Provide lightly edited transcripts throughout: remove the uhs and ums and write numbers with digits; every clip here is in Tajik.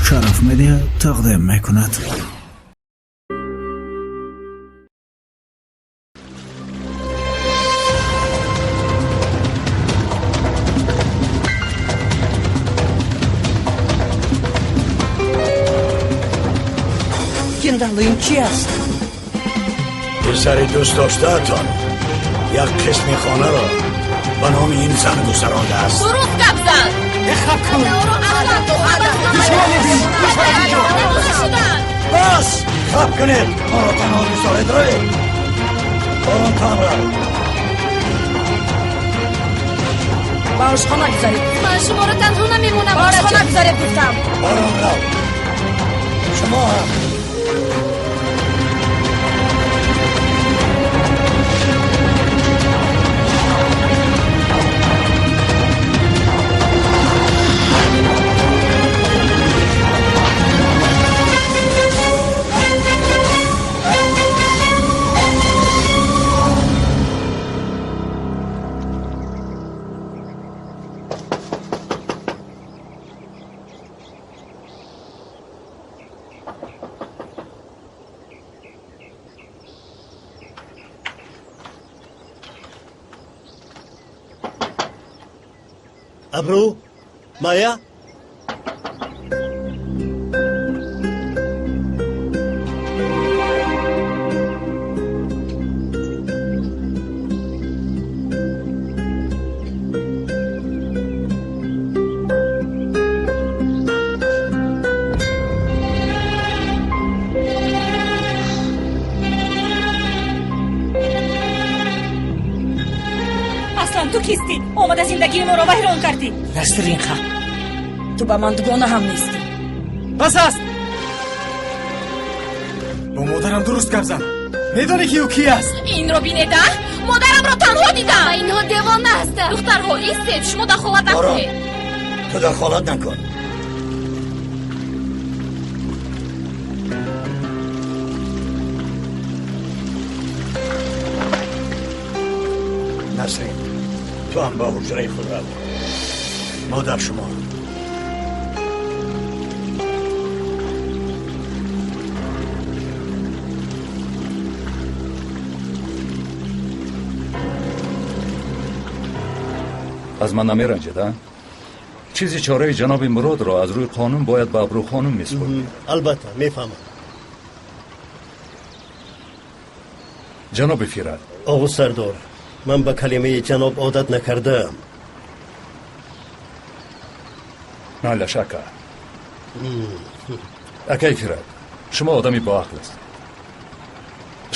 Шараф Медиа тақдим мекунад. Генерал, ин чи аст? Писари дӯст доштаатон як қисми хонаро ба номи ин зан гузарондааст. Дуруст гап зан! Хаб кун! Бас, хаб кунед, моро танҳо гузоред, равед. Ором рав. Ба ошхона гузаред. Ман шуморо танҳо намемонам. Ба ошхона гузаред, гуфтам. Ором рав. Шумо ҳам. Абру, Майя. Аслан ту кистӣ? Омада зиндагии моро вайрон кардӣ. Насрин ха, ту ба ман дугона ҳам нестӣ. Бас аст! Бо модарам дуруст гап зан. Медонӣ, ки ӯ кӣ аст? Инро бинед, а, модарамро танҳо дидам. Ва инҳо девона ҳастанд. Духтарҳо, истед, шумо дахолат Ором. накунед. Ту дахолат накун. Насрин, ту ҳам ба ҳуҷраи худ рав. Модар, шумо. Аз ман намеранҷед, а? Чизи чораи ҷаноби Муродро аз рӯи қонун бояд ба Абру хонум месупурдем. Албатта, мефаҳмам. Ҷаноби Фират. Оғу сардор, ман ба калимаи ҷаноб одат накардаам. Майлаш, ака. Акаи Фират, шумо одами боақл ҳастед.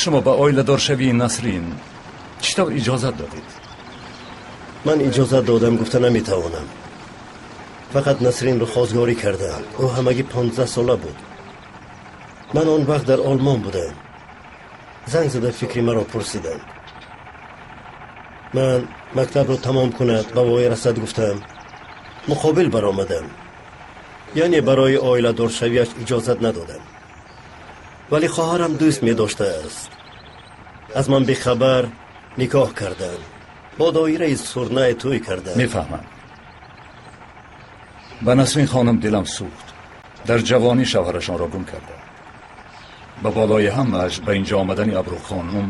Шумо ба оиладоршавии Насрин чӣ тавр иҷозат додед? Ман иҷозат додам гуфта наметавонам. Фақат Насринро хозгорӣ кардам. Ӯ ҳамагӣ 15 сола буд. Ман он вақт дар Олмон будам. Занг зада фикри маро пурсиданд. Ман мактабро тамом кунад, ба воя расад гуфтам. Муқобил баромадам, яъне барои оиладоршавиаш иҷозат надодам. Вале хоҳарам дӯст медоштааст. Аз ман бехабар никоҳ карданд, бо доираи сурнай тӯй карданд. Мефаҳмам. Ба Насрин хонум дилам сӯхт. Дар ҷавонӣ шавҳарашонро гум карда, ба болои ҳамааш ба инҷо омадани Абру хонум.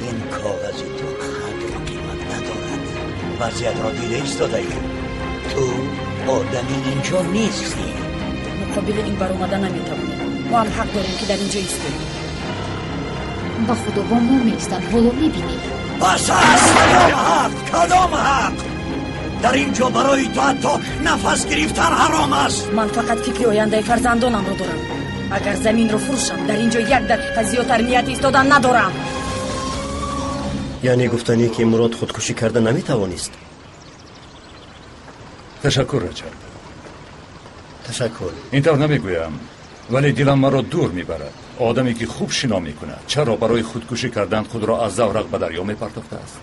Ин коғази ту қадру қимат надорад. Вазъиятро дида истодаӣ. Ту одами инҷо нестӣ. Муқобили ин баромада наметавонем. Мо ҳам ҳақ дорем, ки дар инҷо истем. Ба худо, бо мо меистанд, ҳоло мебинӣ. Бас аст! Кадом ҳақ, кадом ҳақ? Дар ин ҷо барои ту ҳатто нафас гирифтан ҳаром аст. Ман фақат фикри ояндаи фарзандонамро дорам. Агар заминро фурӯшам, дар ин ҷо як дақиқа зиёдтар нияти истодан надорам. Яъне гуфтанӣ, ки Мурод худкушӣ карда наметавонист? Ташаккур, Раҷаб. Ташаккур. Ин тавр намегӯям, вале дилам маро дур мебарад. Одаме, ки хуб шино мекунад, чаро барои худкушӣ кардан худро аз заврақ ба дарё мепартохтааст?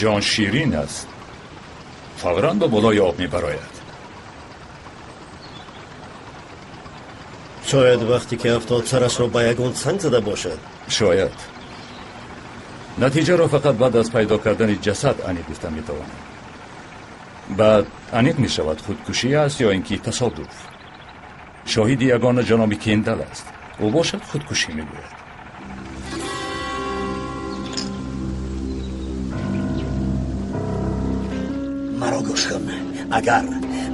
Ҷон ширин аст, фавран ба болои об мебарояд. Шояд вақте ки афтод, сарашро ба ягон санг зада бошад. Шояд. Натиҷаро фақат баъд аз пайдо кардани ҷасад аниқ гуфта метавонам. Баъд аниқ мешавад худкушӣ аст ё ин ки тасодуф. Шоҳиди ягона ҷаноби Кендал аст. Ӯ бошад худкушӣ мегӯяд. Маро гӯш кун. Агар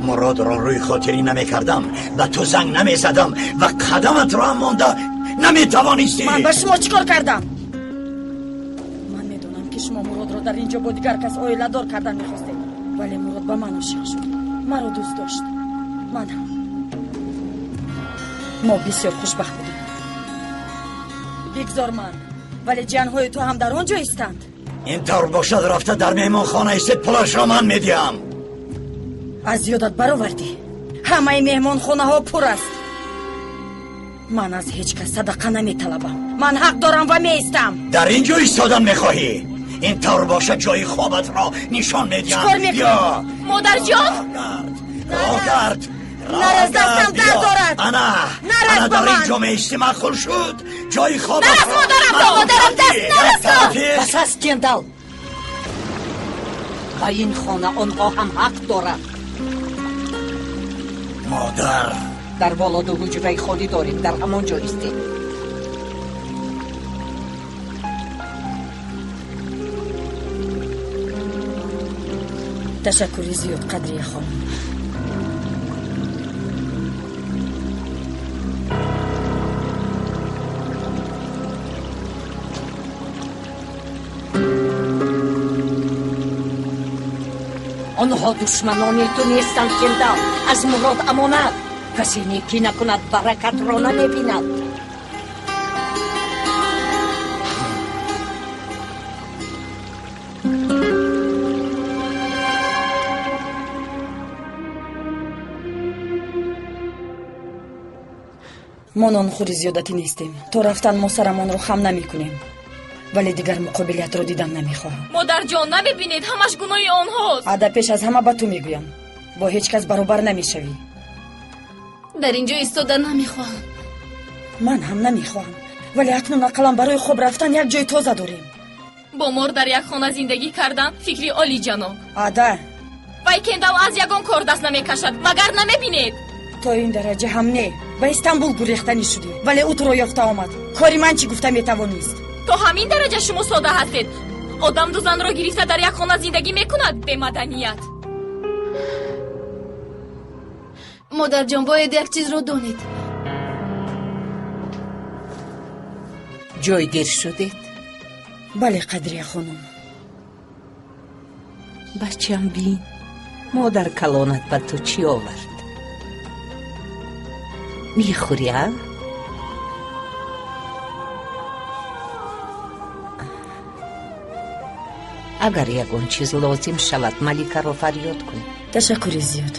Муродро рӯи хотирӣ намекардам, ба ту занг намезадам ва қадаматро ҳам монда наметавонистӣ. Ман ба шумо чӣ кор кардам? Ман медонам, ки шумо Муродро дар ин ҷо бо дигар кас оиладор кардан мехостед, вале Мурод ба ман ошиқ шуд, маро дӯст дошт. Ман ҳам. Мо бисёр хушбахт будем. Бигзор ман, вале ҷиянҳои ту ҳам дар он ҷо истанд. Ин тавр бошад, рафта дар меҳмонхона истед, пулашро ман медиҳам. Аз ёдат баровардӣ, ҳамаи меҳмонхонаҳо пур аст. Ман аз ҳеҷ кас садақа наметалабам. Ман ҳақ дорам ва меистам. Дар ин ҷо истодан мехоҳӣ? Ин тавр бошад, ҷои хобатро нишон медиҳам. Чикор мекунӣ? Модарҷон! Рогард! Нараз, дастам дард дорад. Ана! Нараз ана ба дар ин ман! ҷо меисти, маъқул шуд. Ҷои хобатро Нараз, модарам! Ба модарам даст нарасон! Бас аст, Кендал. Ба ин хона онҳо ҳам ҳақ доранд. Модар! Дар боло ду ҳуҷраи холӣ дорем, дар ҳамон ҷо истед. Ташаккури зиёд, Қадрия хонум. Онҳо душманони ту нестанд, Кендал. Аз Мурод амонат. Касе некӣ накунад, баракатро намебинад. Мо нонхӯри зиёдатӣ нестем. То рафтан мо сарамонро хам намекунем, вале дигар муқобилиятро дидан намехоҳам. Модарҷон, намебинед, ҳамаш гуноҳи онҳост. Ада, пеш аз ҳама ба ту мегӯям, бо ҳеҷ кас баробар намешавӣ. Дар ин ҷо истода намехоҳам. Ман ҳам намехоҳам, вале акнун ақаллан барои хоб рафтан як ҷои тоза дорем. Бо мор дар як хона зиндагӣ кардан фикри олиҷаноб. Ада! Вай Кендал аз ягон кор даст намекашад, магар намебинед? То ин дараҷа ҳам не. Ба Истанбул гурехтанӣ шудӣ, вале ӯ туро ёфта омад. Кори ман чӣ гуфта метавонист? То ҳамин дараҷа шумо сода ҳастед. Одам ду занро гирифта дар як хона зиндагӣ мекунад, бемаданият. Модарҷон, бояд як чизро донед. Ҷойгир шудед? Бале, Қадрия хонум. Бачам, бин, модар калонат ба ту чӣ овард? Мехӯри, а? Агар ягон чиз лозим шавад, Маликаро фарёд кун. Ташаккури зиёд.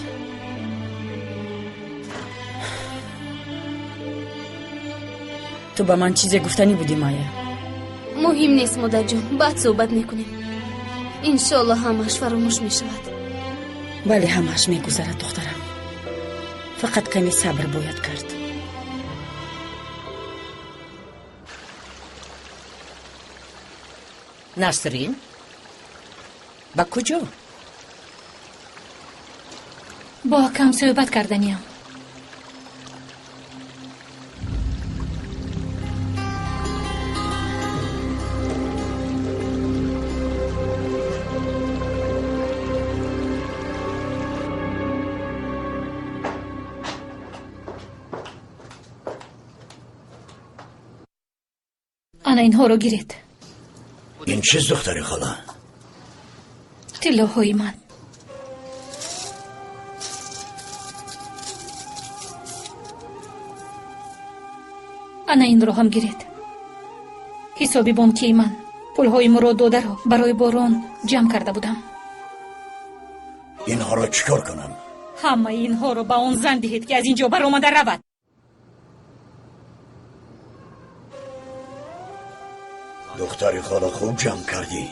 Ту ба ман чизе гуфтанӣ будӣ, Майя? Муҳим нест, модарҷон, баъд суҳбат мекунем. Иншоалло ҳамааш фаромӯш мешавад. Бале, ҳамааш мегузарад, духтарам. Фақат каме сабр бояд кард. Насрин, ба куҷо? Бо акам суҳбат карданиям. Ана инҳоро гиред. Ин чиз, духтари хола? Тиллоҳои ман. Ана инро ҳам гиред. Ҳисоби бонкии ман. Пулҳои Мурод додаро барои борон ҷамъ карда будам. Инҳоро чӣ кор кунам? Ҳамаи инҳоро ба он зан диҳед, ки аз ин ҷо баромада равад. Духтари хола, хуб ҷамъ кардӣ.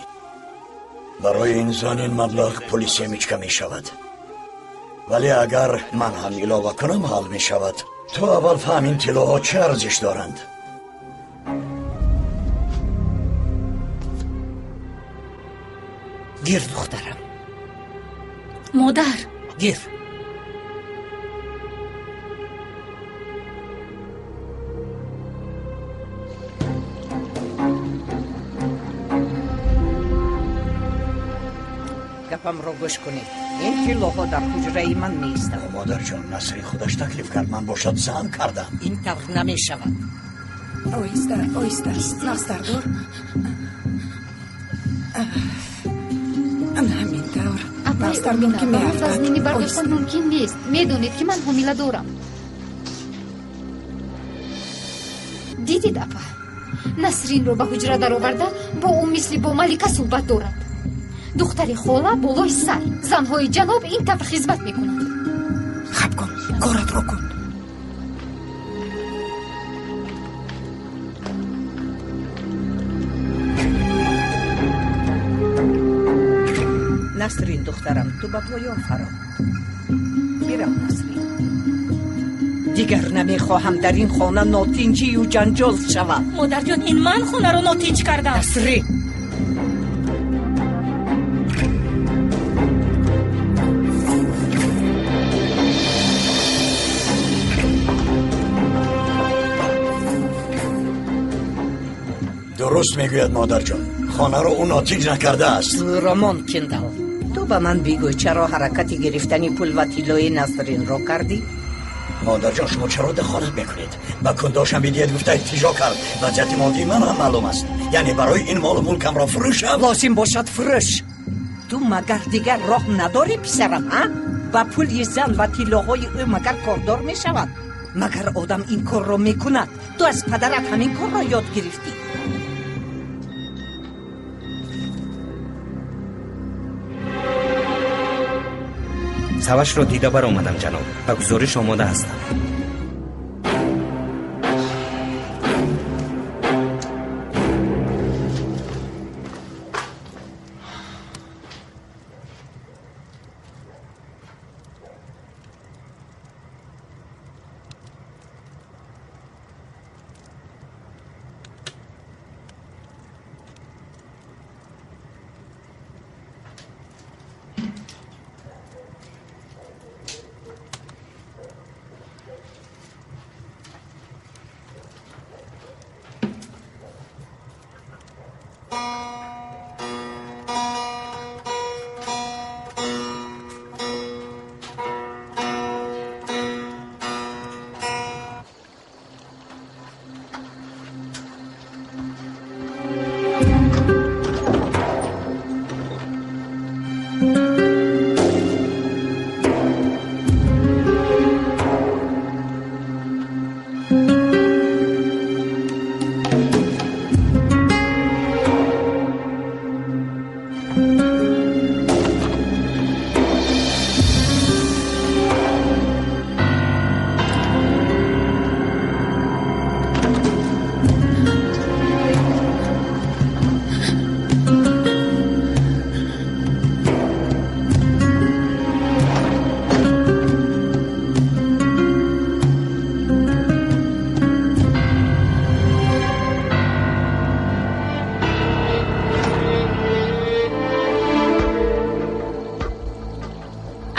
Барои ин зан ин маблағ пули семичка мешавад. Вале агар ман ҳам илова кунам, ҳал мешавад. Ту аввал фаҳм ин тиллоҳо чӣ арзиш доранд. Гир, духтарам. Модар. Гир. Гапамро гӯш кунед. Ин тиллоҳо дар ҳуҷраи ман меистанд. Модарҷон, Насрин худаш таклиф кард, ман бошад зан кардам. Ин тавр намешавад. Оҳиста, оҳиста, нағзтар дор. Ҳамин тавр. Нағзтар дор, ки меафтад. Вазнинӣ бардоштан мумкин нест. Медонед, ки ман ҳомила дорам. Дидид, апа, Насринро ба ҳуҷра дароварда, бо ӯ мисли бо малика суҳбат дорад. Духтари хола болои сар. Занҳои ҷаноб ин тавр хизмат мекунанд. Хаб кун, коратро кун. Насрин, духтарам, ту ба поён фаро бирав. Насрин, дигар намехоҳам дар ин хона нотинҷию ҷанҷол шавад. Модарҷон, ин ман хонаро нотинҷ кардам. Насрин. Дуруст мегӯяд, модарҷон, хонаро ӯ нотинҷ накардааст. Ромон Кендал, ту ба ман бигӯй, чаро ҳаракати гирифтани пул ва тиллои Насринро кардӣ? Модарҷон, шумо чаро дахолат мекунед? Ба кундошам бидиҳед гуфта иртиҷо кард. Вазъияти моддии ман ҳам маълум аст. Яъне барои ин молу мулкамро фурӯшам? Лозим бошад, фурӯш. Ту магар дигар роҳ надорӣ, писарам, а? Ба пули зан ва тиллоҳои ӯ магар кордор мешавад? Магар одам ин корро мекунад? Ту аз падарат ҳамин корро ёд гирифтӣ. Савашро дида баромадам, ҷаноб. Ба гузориш омода ҳастам.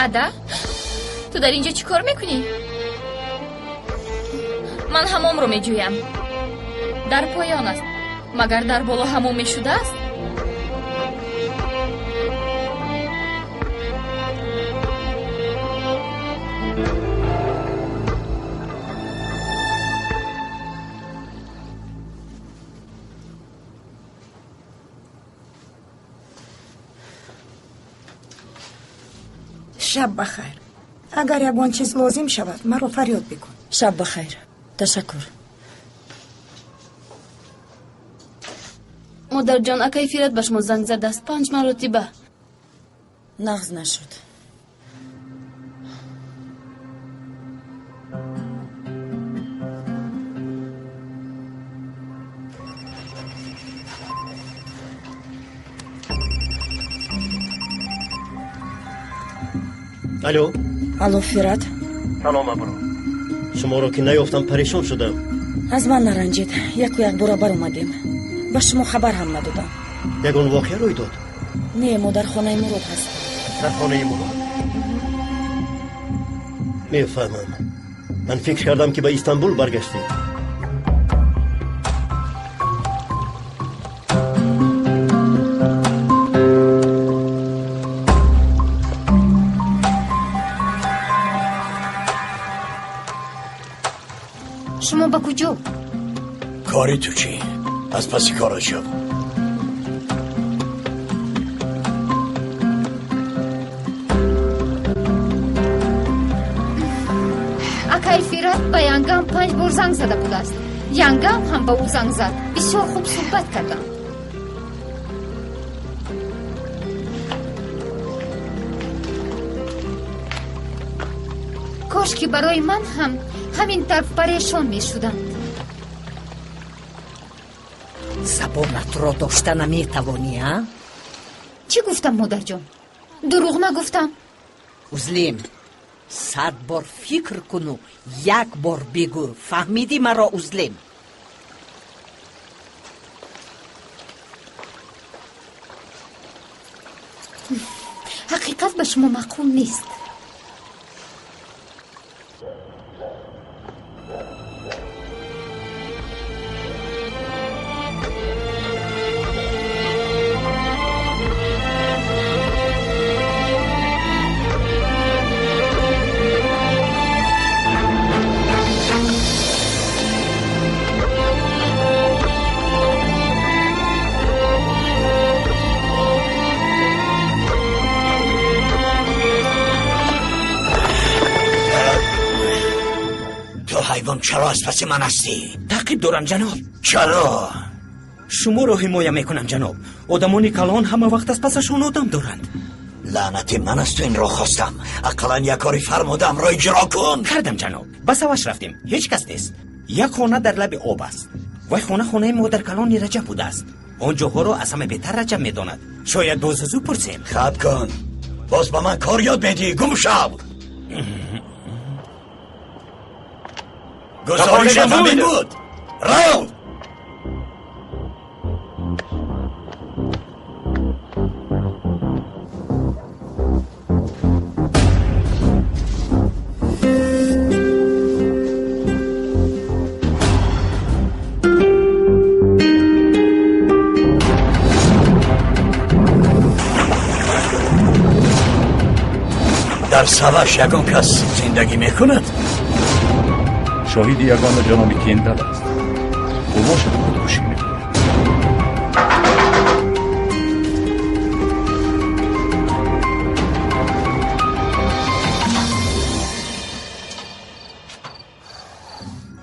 Ада, ту дар инҷо чӣ кор мекунӣ? Ман ҳамомро меҷӯям. Дар поён аст. Магар дар боло ҳамом мешудааст? Шаб бахайр. Агар ягон чиз лозим шавад, маро фарёд бикун. Шаб бахайр. Ташаккур. Модарҷон, акаи Фират ба шумо занг задааст 5 маротиба. Нағз нашуд. Алло. Алло, Фират. Салом, абро. Шуморо ки наёфтам, парешон шудам. Аз ман наранҷед. Яку якбора баромадем. Ба шумо хабар ҳам надодам. Ягон воқеа рӯй дод? Не, мо дар хонаи Мурод ҳастем. Дар хонаи Мурод? Мефаҳмам. Ман фикр кардам, ки ба Истанбул баргаштед. Шумо ба куҷо? Кори ту чӣ? Аз паси корат шав. Акай Фират ба янгам 5 бор занг зада будааст. Янгам ҳам ба ӯ занг зад. Бисёр хуб суҳбат кардам. Кош ки барои ман ҳам ҳамин тавр парешон мешуданд. Забонатро дошта наметавонӣ, а? Чӣ гуфтам, модарҷон? Дурӯғ нагуфтам. Узлим, 100 бор фикр куну як бор бигӯ. Фаҳмидӣ маро, Узлим? Ҳақиқат ба шумо маъқул нест. چرا از پس من هستی؟ تعقیب دارم جناب. چرا؟ شما را حمایه میکنم جناب. آدمان کلان همه وقت از پسشان آدم دارند. لعنت من از تو این را خواستم. اقلا یک کاری فرمودم را اجرا کن. کردم جناب. به سوش رفتیم. هیچ کس نیست. یک خانه در لب آب است. وای خانه خانه مادر کلان رجب بوده است. آنجاها را از همه بهتر رجب میداند. شاید باز از او پرسیم. خب کن. باز با من کار یاد میدی. گم شو. گزارشت همین بود. رو. در سوش یگان کس زندگی میکند؟ شاهد یگانه جناب کندل است. او باشد خودکشی میکند.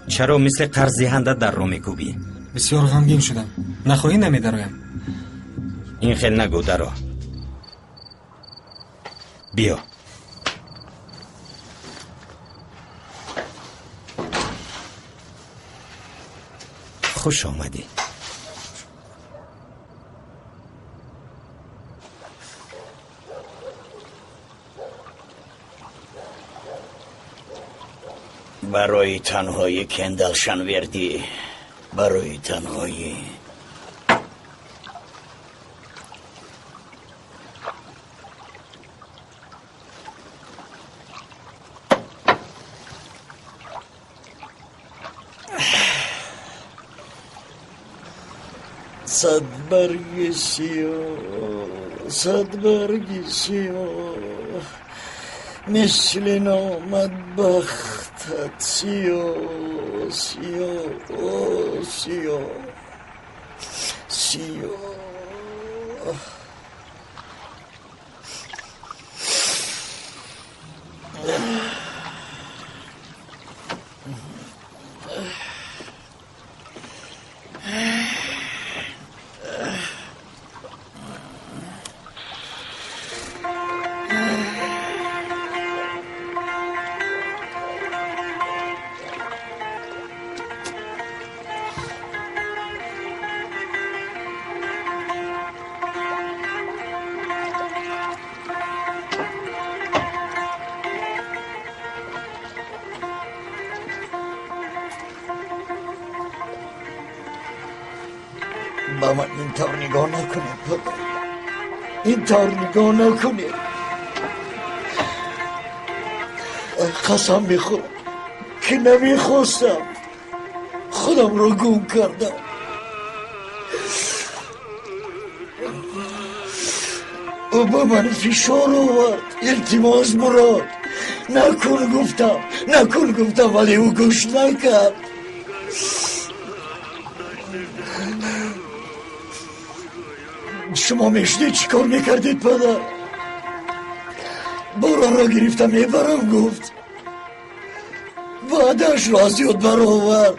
چرا مثل قرض دهنده در رو میکوبی؟ بسیار غمگین شدم. نخواهی نمیدرایم. این خیلی نگو درا. بیا. خوش آمدی. برای تنهایی کندل شنوردی، برای تنهایی. صد برگ سیاه، صد برگ سیاه، مثل نامد بختت سیاه، سیاه، سیاه، سیاه. با من اینطور نگاه نکنید پدر. Ин тавр нигоҳ накунед. Қасам мехӯрам ки намехостам, худамро гум кардам. Ӯ ба ман фишор овард. Илтимос, Мурод, накун гуфтам, накун гуфтам, вале ӯ гӯш накард. Шумо мешунед чӣ кор мекардед, падар? Боронро гирифта мебарам гуфт. Ваъдаашро аз ёд баровард.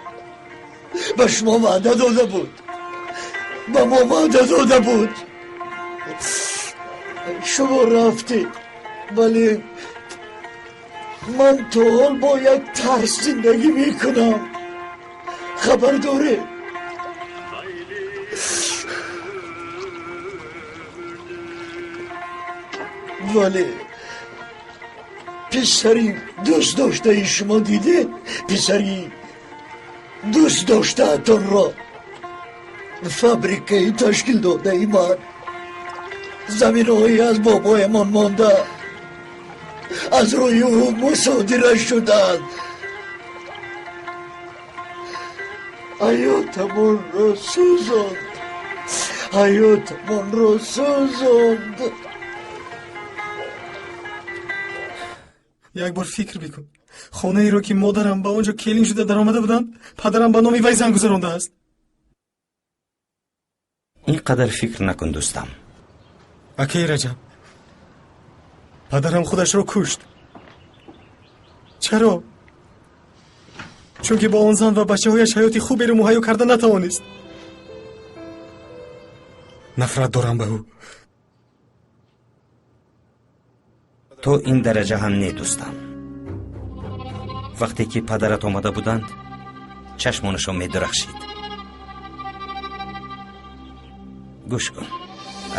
Ба шумо ваъда дода буд, ба мо ваъда дода буд. Шумо рафтед, вале ман то ҳол бо як тарс зиндагӣ мекунам. Хабар доред? Вале писари дӯст доштаи шумо дидед? Писари дӯст доштаатонро фабрикаи ташкил додаи ман, заминҳои аз бобоямон монда аз рӯи ӯ мусодира шуданд. Ҳаётамонро сӯзонд, ҳаётамонро сӯзонд. Як бор фикр бикун, хонаеро ки модарам ба он ҷо келин шуда даромада буданд, падарам ба номи вай зан гузарондааст. Ин қадар фикр накун, дӯстам. Акаи Раҷаб, падарам худашро кушт. Чаро? Чунки бо он зан ва бачаҳояш ҳаёти хуберо муҳайё карда натавонист. Нафрат дорам ба ӯ. То ин дараҷа ҳам не, дӯстам. Вақте ки падарат омада буданд, чашмонашон медурахшид. Гӯш кун,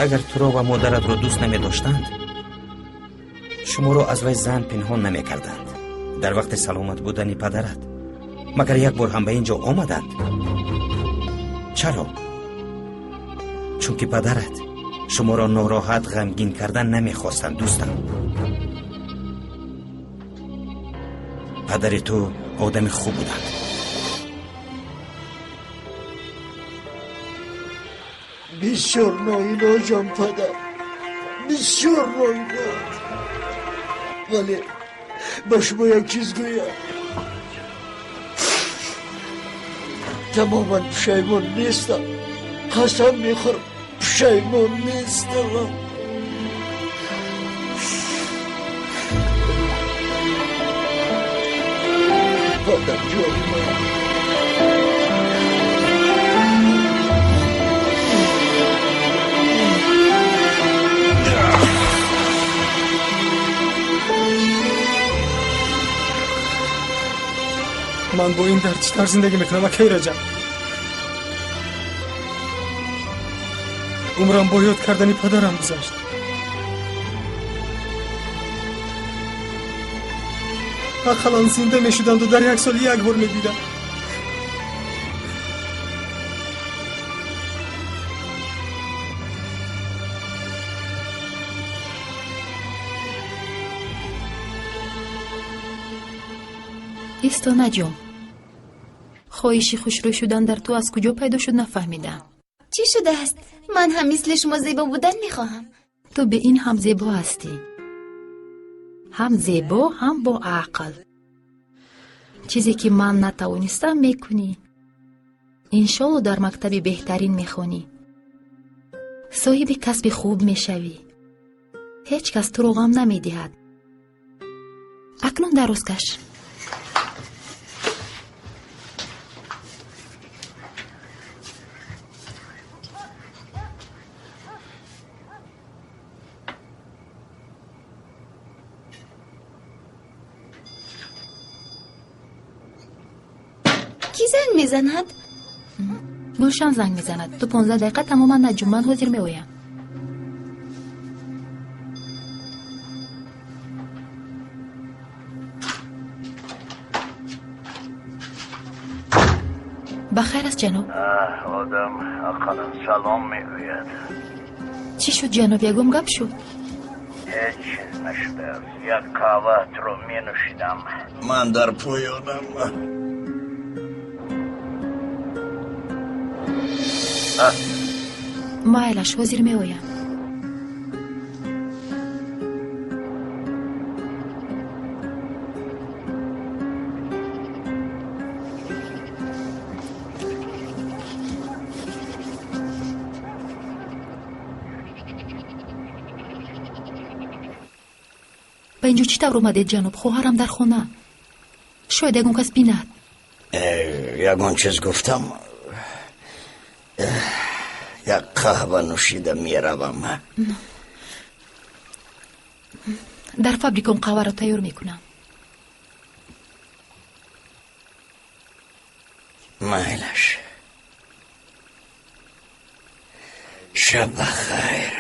агар туро ва модаратро дӯст намедоштанд, шуморо аз вай зан пинҳон намекарданд. Дар вақти саломат будани падарат магар як бор ҳам ба ин ҷо омаданд? Чаро? Чунки падарат шуморо нороҳат, ғамгин кардан намехостанд, дӯстам. Падари ту одами хуб буданд. Бисёр ноилоҷам, падар, бисёр ноилоҷ. Вале ба шумо як чиз гӯям, тамоман пушаймон нестам. Қасам мехӯрам, пушаймон нестам. Падарҷони ман. Ман бо ин дард чӣ тавр зиндагӣ мекунам, акаи Раҷаб? Умрам бо ёд кардани падарам гузашт. Ақаллан зинда мешуданду дар як сол як бор медидам. Исто, Наҷум, хоҳиши хушрӯй шудан дар ту аз куҷо пайдо шуд, нафаҳмидам. Чӣ шудааст? Ман ҳам мисли шумо зебо будан мехоҳам. Ту бе ин ҳам зебо ҳастӣ. Ҳам зебо, ҳам бо ақл. Чизе ки ман натавонистам, мекунӣ. Иншолло дар мактаби беҳтарин мехонӣ. Соҳиби касби хуб мешавӣ. Ҳеҷ кас туро ғам намедиҳад. Акнун дароз каш. Кӣ занг мезанад? Гулшан занг мезанад. Ту 15 дақиқа тамоман наҷум, ман ҳозир меоям. Ба хайр аст, ҷаноб? Одам ақаллан салом мегӯяд. Чӣ шуд, ҷаноб? Ягон гап шуд? Ҳеҷ чиз нашудааст. Як қаҳваатро менӯшидам. Ман дар поёнам. Майлаш, ҳозир меоям. Ба инҷо чӣ тавр омадед, ҷаноб? Хоҳарам дар хона. Шояд ягон кас бинад. Ягон чиз гуфтам? Як қаҳва нӯшида меравам. Дар фабрика он қаҳваро тайёр мекунам. Майлаш. Шаб бахайр.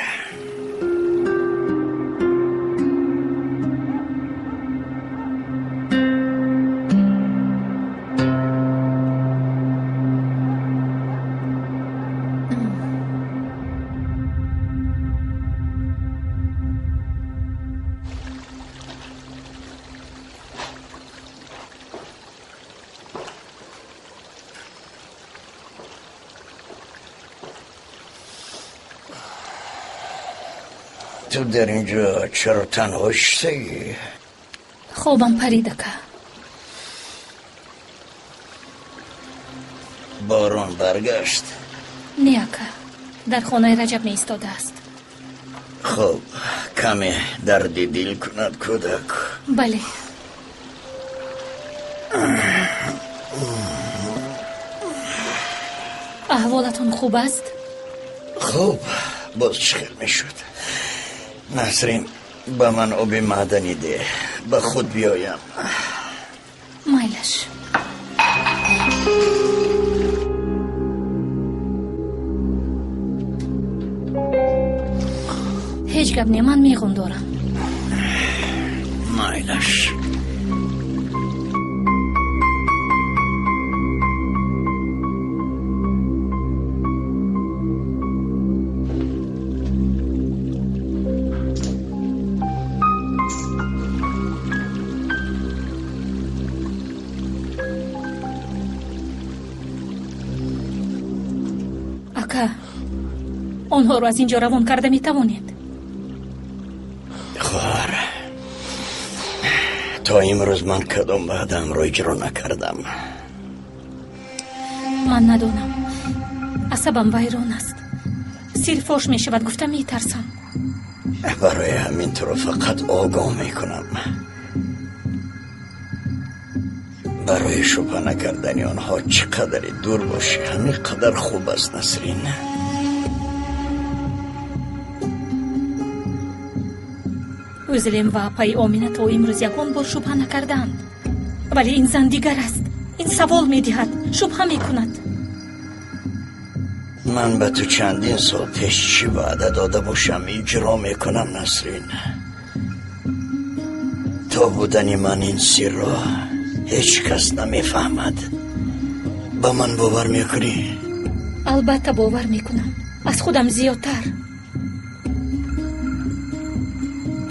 Ту дар инҷо чаро танҳо шистагӣ? Хобам парид, ака. Борон баргашт? Не, ака, дар хонаи Раҷаб меистодааст. Хуб, каме дарди дил кунад кӯдак. Бале. Аҳволатон хуб аст? Хуб, боз чӣ хел мешуд? Насрин, ба ман оби маъданӣ деҳ, ба худ биёям. Майлаш. Ҳеҷ гап не, ман меғун дорам. Майлаш. Ака, онҳоро аз ин ҷо равон карда метавонед? Хоҳар, то имрӯз ман кадом ваъдаамро иҷро накардам? Ман надонам. Асабам вайрон аст. Сир фош мешавад, гуфта метарсам. Барои ҳамин туро фақат огоҳ мекунам. Барои шубҳа накардани онҳо чӣ қадаре дур бошӣ, ҳамин қадар хуб аст, Насрин. Ӯзлем ва апаи Омина то имрӯз ягон бор шубҳа накардаанд. Вале ин зан дигар аст. Ин савол медиҳад, шубҳа мекунад. Ман ба ту чандин сол пеш чӣ ваъда дода бошам, иҷро мекунам, Насрин. То будани ман ин сирро ҳеҷ кас намефаҳмад. Ба ман бовар мекунӣ? Албатта бовар мекунам. Аз худам зиёдтар.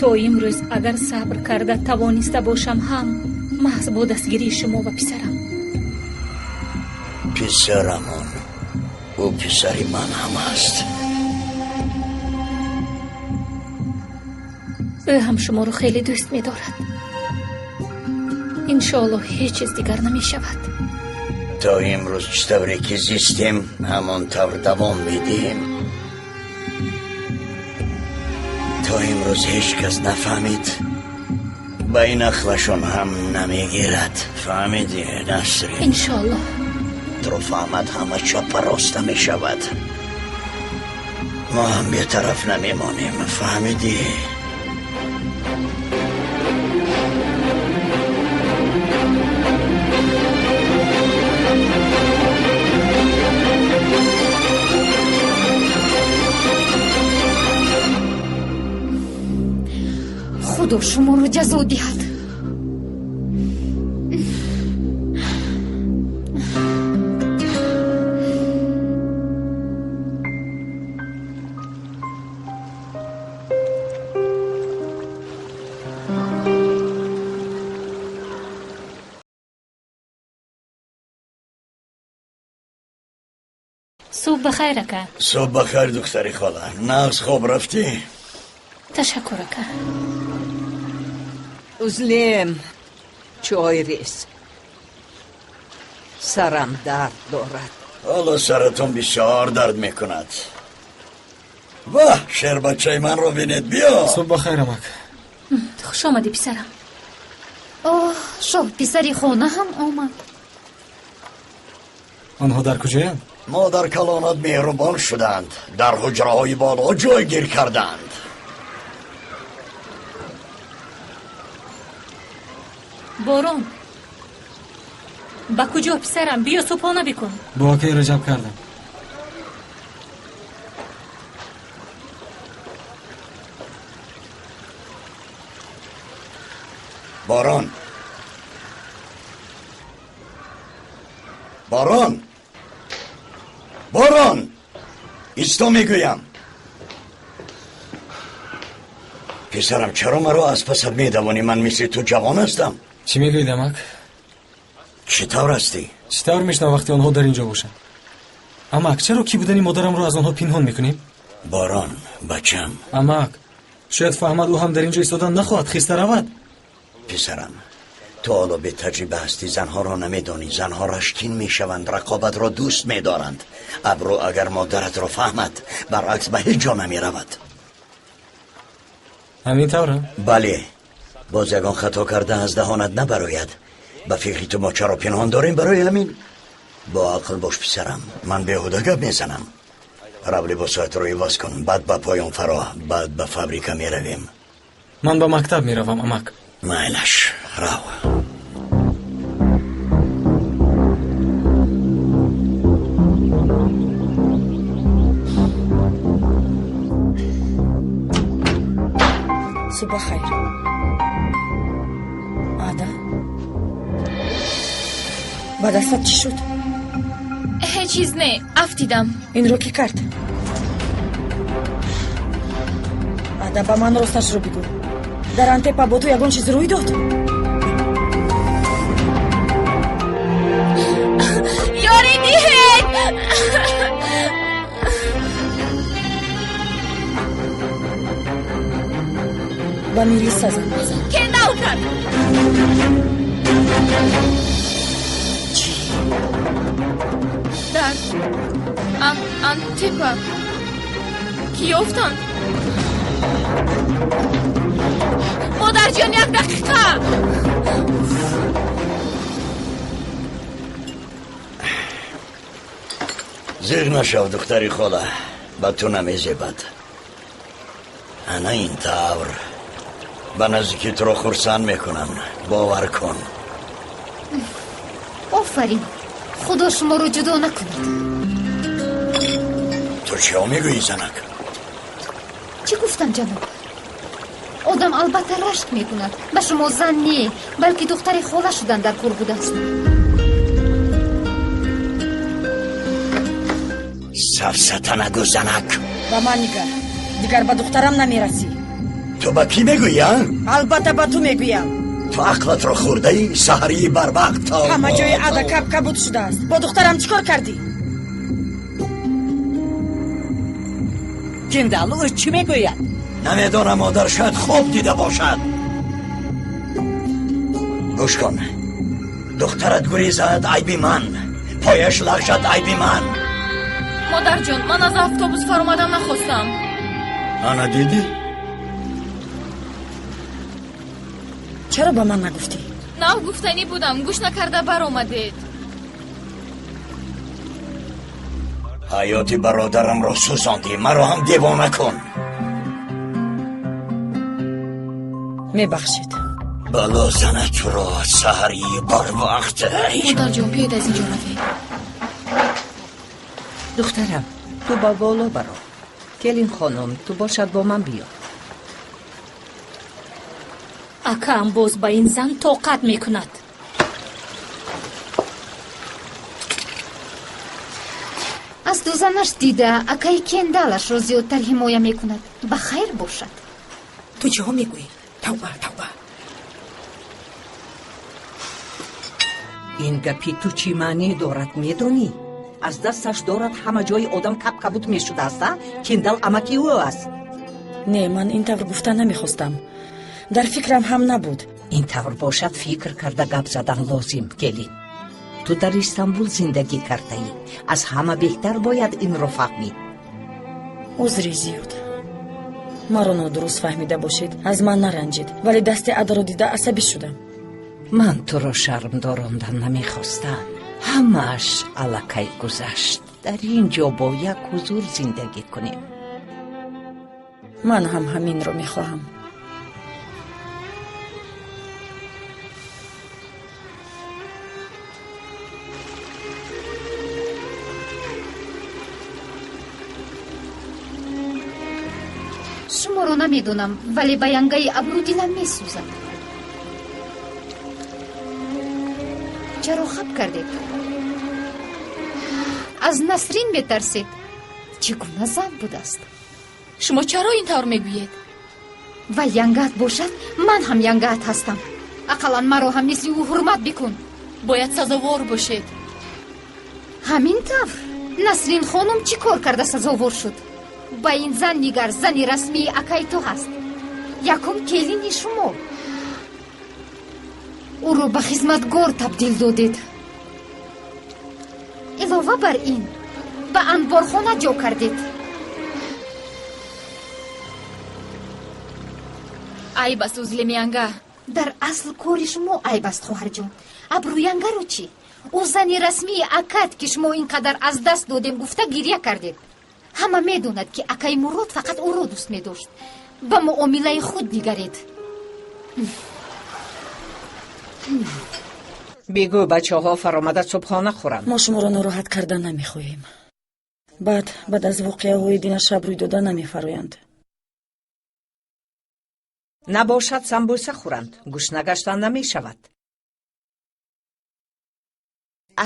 То имрӯз агар сабр карда тавониста бошам ҳам, маҳз бо дастгирии шумо ва писарам. Писарамон, ӯ писари ман ҳам аст. Ӯ ҳам шуморо хеле дӯст медорад. Иншоаллоҳ ҳеҷ чиз дигар намешавад. То имрӯз чӣ тавре ки зистем, ҳамон тавр давом медиҳем. То имрӯз ҳеҷ кас нафаҳмид, ба ин ақлашон ҳам намегирад. Фаҳмидӣ, Насрин? Иншоаллоҳ. Туро фаҳмад, ҳама чапа роста мешавад. Мо ҳам бетараф намемонем. Фаҳмидӣ? Худо шуморо ҷазо диҳад. Субҳ бахайр, ака. Субҳ бахайр, духтари хола. Нағз хоб рафтӣ? Ташаккур, ака. Узлем, чой рез. Сарам дард дорад. Ҳоло саратон бисёр дард мекунад. Ваҳ, шербачаи манро бинед, биё. Субҳ бахайр, амак. Хуш омадӣ, писарам. Оҳ, шоҳ писари хона ҳам омад. Онҳо дар куҷоянд? Модар калонат меҳрубон шуданд, дар ҳуҷраҳои боло ҷойгир карданд. Борон, ба куҷо, писарам? Биё, субҳона бикун. Бо акаи Раҷаб кардам. Борон, борон, борон, исто мегӯям. Писарам, чаро маро аз пасат медавонӣ? Ман мисли ту ҷавон ҳастам. Чӣ мегӯед, амак? Чӣ тавр ҳастӣ? Чӣ тавр мешавам вақте онҳо дар инҷо бошанд? Амак, чаро кӣ будани модарамро аз онҳо пинҳон мекунем? Борон, бачам. Амак, шояд фаҳмад ӯ ҳам дар инҷо истодан нахоҳад, хиста равад. Писарам, ту ҳоло бетаҷриба ҳастӣ, занҳоро намедонӣ. Занҳо рашкин мешаванд, рақобатро дӯст медоранд. Абрӯ агар модаратро фаҳмад, баръакс ба ҳеҷ ҷо намеравад. Ҳамин тавра? Бале. Боз ягон хато карда аз даҳонат набарояд. Ба фикри ту мо чаро пинҳон дорем барои ҳамин? Бо ақл бош, писарам. Ман беҳуда гап мезанам. Рав, либосҳоятро иваз кун, баъд ба поён фаро, баъд ба фабрика меравем. Ман ба мактаб меравам, амак. Майлаш, рав. Субҳ бахайр. Ада, ба дастат чӣ шуд? Ҳеҷ чиз не, афтидам. Инро кӣ кард? Ада, ба ман росташро бигӯ. Дар Антепа бо ту ягон чиз рӯй дод? Ёрӣ диҳед! Ба милиса занг бизан. Кендал кард. Чӣ? Дар Антепа кӣ ёфтанд? Модарҷон, як дақиқа. Зиғ нашав, духтари хола, ба ту намезебад. Ана ин тавр ба наздики туро хурсанд мекунам, бовар кун. Офарин, худо шуморо ҷудо накунад. Ту чиҳо мегӯӣ, занак? Чӣ гуфтам, ҷаноб? Одам албатта рашк мекунад. Ба шумо зан не, балки духтари хола шудан дар кор будааст. Сафсата нагӯ, занак. Ба ман нигар, дигар ба духтарам намерасӣ. Ту ба кӣ мегӯӣ, а? Албатта ба ту мегӯям. Ту ақлатро хӯрдаӣ, саҳарии барвақт. Ҳама ҷои Ада кабкабуд шудааст. Бо духтарам чӣ кор кардӣ? Кендал, ӯ чӣ мегӯяд? Намедонам, модар, шояд хоб дида бошад. Гӯш кун, духтарат гурезад, айби ман, пояш лағжад, айби ман. Модарҷон, ман аз автобус фаромадан нахостам. Ана дидӣ? Чаро ба ман нагуфтӣ? Нав гуфтанӣ будам, гӯш накарда баромадед. Ҳаёти бародарамро сӯзондӣ, маро ҳам девона кун. Мебахшед. Бало занат туро саҳарии барвақт. Модарҷон, биёед аз инҷо равем. Духтарам, ту ба боло баро. Келин хонум, ту бошад бо ман биё. Акаам боз ба ин зан тоқат мекунад. Аз дузанаш дида акаи Кендалашро зиёдтар ҳимоя мекунад. Ба хайр бошад. Ту чиҳо мегӯӣ? Тавба, тавба. Ин гапи ту чӣ маъне дорад, медонӣ? Аз дасташ дорад ҳама ҷои одам кап-кабут мешудааст, а? Кендал амаки ӯ аст. Не, ман ин тавр гуфта намехостам. Дар фикрам ҳам набуд. Ин тавр бошад, фикр карда гап задан лозим, келин. Ту дар Истанбул зиндагӣ кардаӣ. Аз ҳама беҳтар бояд инро фаҳмид. Узри зиёд. Маро нодуруст фаҳмида бошед, аз ман наранҷед, вале дасти адаро дида асабӣ шудам. Ман туро шармдорондан намехостам. Ҳамааш аллакай гузашт. Дар ин ҷо бо як ҳузур зиндагӣ кунем. Ман ҳам ҳаминро мехоҳам. Шуморо намедонам, вале ба янгаи абрӯ дилам месӯзад. Чаро хаб кардед? Аз Насрин метарсед? Чӣ гуна зан будааст? Шумо чаро ин тавр мегӯед? Ва янгаат бошад, ман ҳам янгаат ҳастам. Ақаллан маро ҳам мисли ӯ ҳурмат бикун. Бояд сазовор бошед. Ҳамин тавр? Насрин хонум чӣ кор карда сазовор шуд? Ба ин зан нигар, зани расмии акаи ту ҳаст. Якум келини шумо. Ӯро ба хизматгор табдил додед. Илова бар ин, ба анборхона ҷо кардед. Айб аст, Узлемянга. Дар асл кори шумо айб аст, хоҳарҷон. Абрӯянгаро чӣ? Ӯ зани расмии акат, ки шумо ин қадар аз даст додем гуфта гиря кардед. Ҳама медонад, ки акаи Мурод фақат ӯро дӯст медошт. Ба муомилаи худ нигаред. Бигӯ бачаҳо фаромада субҳона хӯранд. Мо шуморо нороҳат карда намехоҳем. Баъд аз воқеаҳои динашаб рӯй дода намефароянд. Набошад самбӯса хӯранд, гӯш нагаштан намешавад.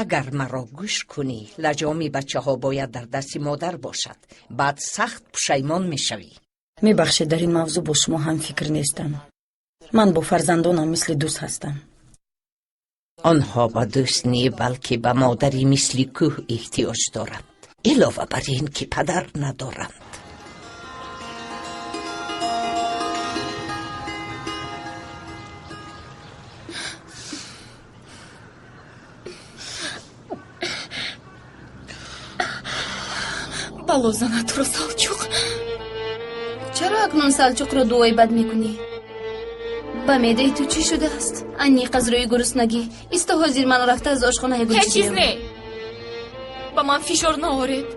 Агар маро гӯш кунӣ, лаҷоми бачаҳо бояд дар дасти модар бошад. Баъд сахт пушаймон мешавӣ. Мебахшед, дар ин мавзӯъ бо шумо ҳамфикр нестам. Ман бо фарзандонам мисли дӯст ҳастам. Онҳо ба дӯст не, балки ба модари мисли кӯҳ эҳтиёҷ доранд. Илова бар ин ки падар надоранд. Бало занад туро Салчуқ. Чаро акнун Салчуқро дуои бад мекунӣ? Ба меъдаи ту чӣ шудааст? Аниқ аз рӯи гуруснагӣ. Исто ҳозир ман рафта аз ошхона ягон ҳеҷ чиз не. Ба ман фишор наоред.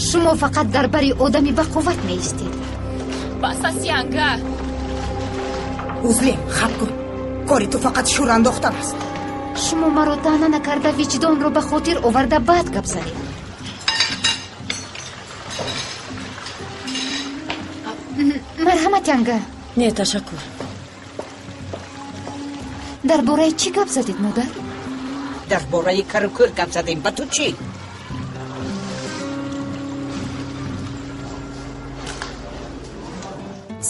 Шумо фақат дар бари одами бақувват меистед. Бас аст, янга. Узлем, хаб кун. Кори ту фақат шӯр андохтан аст. Шумо маро таъна накарда виҷдонро ба хотир оварда бад гап задед. Марҳамат, янга. Не, ташаккур. Дар бораи чӣ гап задед, модар? Дар бораи кару кӯр гап задем. Ба ту чӣ?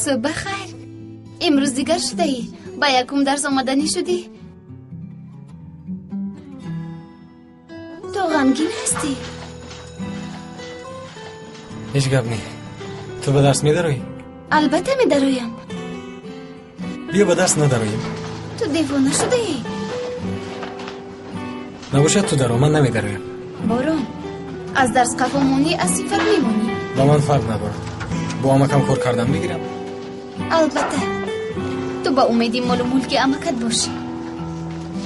Субҳ бахайр. Имрӯз дигар шудаӣ? Ба якум дарс омаданӣ шудӣ? Ту ғамгин ҳастӣ? Ҳеҷ гап не. Ту ба дарс медароӣ? Албатта медароям. Биё ба дарс надароем. Ту девона шудаӣ? Набошад ту даро, ман намедароям. Борон, аз дарс қафо монӣ, аз сифат мемонӣ. Ба ман фарқ надорад. Бо амакам кор кардан мегирам. Албатта. Ту ба умеди молу мулки амакат бошӣ.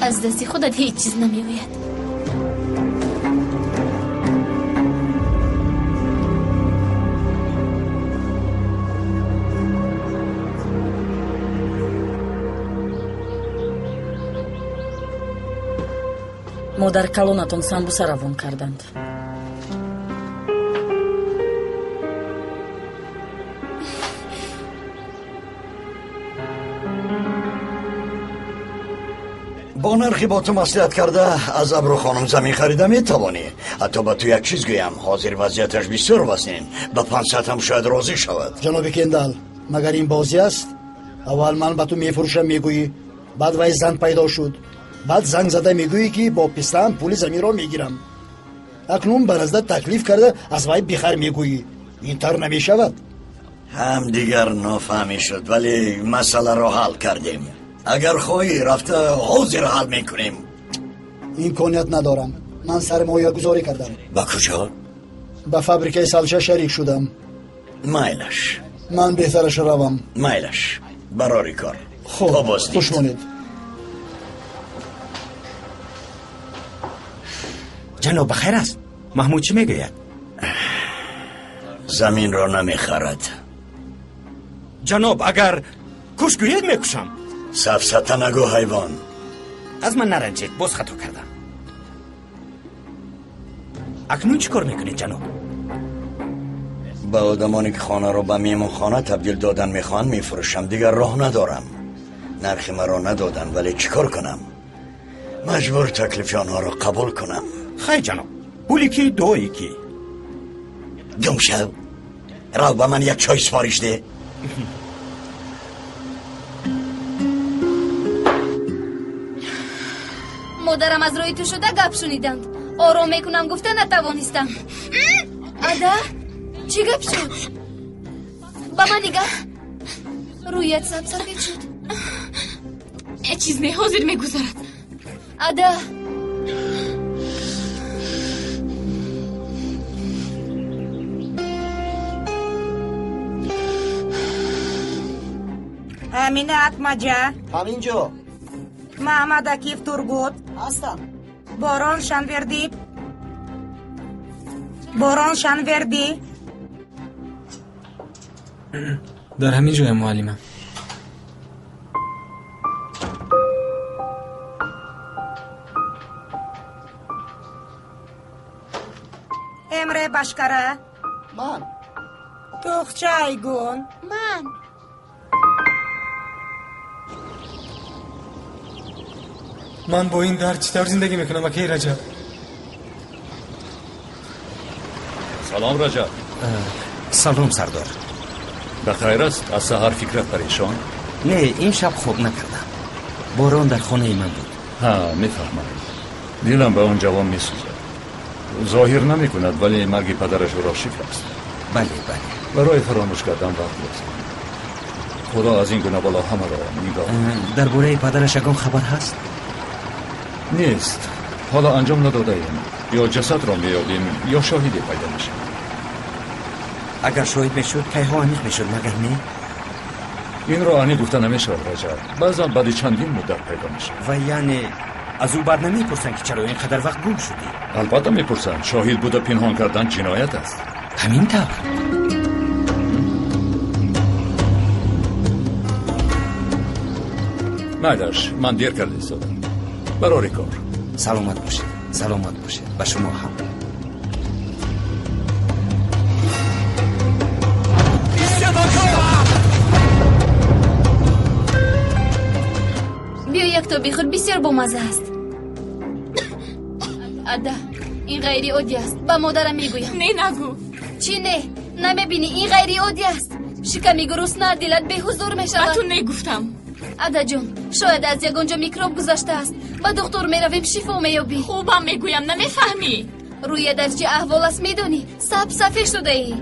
Аз дасти худат ҳеҷ чиз намеояд. Модар калонатон самбуса равон карданд. Бо нархи бо ту маслиҳат карда аз Абру хонум замин харида метавонӣ. Ҳатто ба ту як чиз гӯям, ҳозир вазъияташ бисёр вазнин. Ба 500 ҳам шояд розӣ шавад. Ҷаноби Кендал, Магар ин бозӣ аст? Аввал ман ба ту мефурӯшам мегӯӣ, баъд вай зан пайдо шуд, баъд занг зада мегӯӣ, ки бо писаам пули заминро мегирам. Акнун ба назда таклиф карда аз вай бихар мегӯӣ. Ин тавр намешавад. Ҳам дигар нофаҳмӣ шуд, вале масъаларо ҳал кардем. Агар хоҳӣ, рафта ҳозир ҳал мекунем. Имконият надорам. Ман сармоягузорӣ кардам. Ба куҷо? Ба фабрикаи салча шарик шудам. Майлаш. Ман беҳтараш равам. Майлаш, барори кор. Хуб, хуш монед. Ҷаноб, ба хайр аст? Маҳмуд чӣ мегӯяд? Заминро намехарад. Ҷаноб, агар куш гӯед, мекушам. Сафсата нагӯ, ҳайвон. Аз ман наранҷед, боз хато кардам. Акнун чӣ кор мекунед, ҷаноб? Ба одамоне ки хонаро ба меҳмонхона табдил додан мехоҳанд мефурӯшам. Дигар роҳ надорам. Нархи маро надоданд, вале чӣ кор кунам? Маҷбур таклифи онҳоро қабул кунам. Хай ҷаноб, пули ки, дуои ки? Гум шав, рав ба ман як чой супориш деҳ. Модарам аз рӯи ту шуда гап шуниданд. Ором мекунам гуфта натавонистам. Ада, чӣ гап шуд? Ба ман нигаҳ, рӯят сабсафед шуд. Ҳеҷ чиз не, ҳозир мегузарад. Ада, Амина Атмаҷа. Ҳаминҷо. Маҳмад Акиф Тургут. Ҳастам. Борон Шанвердӣ. Борон Шанвердӣ. Дар ҳамин ҷоям, муаллима. Эмре Башкара. Ман. Тухча Айгун. Ман. Ман бо ин дард чӣ тавр зиндагӣ мекунам, акаи Раҷаб? Салом, Раҷаб. Салом, сардор. Ба хайр аст? Аз саҳар фикрат парешон? Не, ин шаб хоб накардам. Борон дар хонаи ман буд. Ҳа, мефаҳмам. Дилам ба он ҷавон месӯзад. Зоҳир намекунад, вале марги падараш ӯро шикаст. Бале, бале. Барои фаромӯш кардан вақт лозим. Худо аз ин гуна бало ҳамаро нигоҳ. Дар бораи падараш ягон хабар ҳаст? Нест. Ҳоло анҷом надодаем. Ё ҷасадро меёбем, ё шоҳиде пайдо мешавад. Агар шоҳид мешуд, кайҳо аниқ мешуд, магар не? Инро аниқ гуфта намешавад, Раҷаб. Баъзан баъди чандин муддат пайдо мешавад. Ва яъне аз ӯ баъд намепурсанд, ки чаро ин қадар вақт гум шудӣ? Албатта мепурсанд. Шоҳид буда пинҳон кардан ҷиноят аст. Ҳамин тавр. Майлаш, ман дер карда истодам. Барори кор. Саломат бошед, саломат бошед. Ба шумо ҳам. Биё якто бихӯр, бисёр бомазза аст. Ада, ин ғайриоддӣ аст. Ба модарам мегӯям. Не, нагӯ. Чӣ не? Намебинӣ, ин ғайриоддӣ аст. Шиками гурусна, дилат беҳузур мешавад. Ба ту не гуфтам. Адаҷон, шояд аз ягон ҷо микроб гузаштааст. Ба духтур меравем, шифо меёбӣ. Хубам мегӯям, намефаҳмӣ. Рӯя дар чӣ аҳвол аст медонӣ? Саб сафед шудаӣ.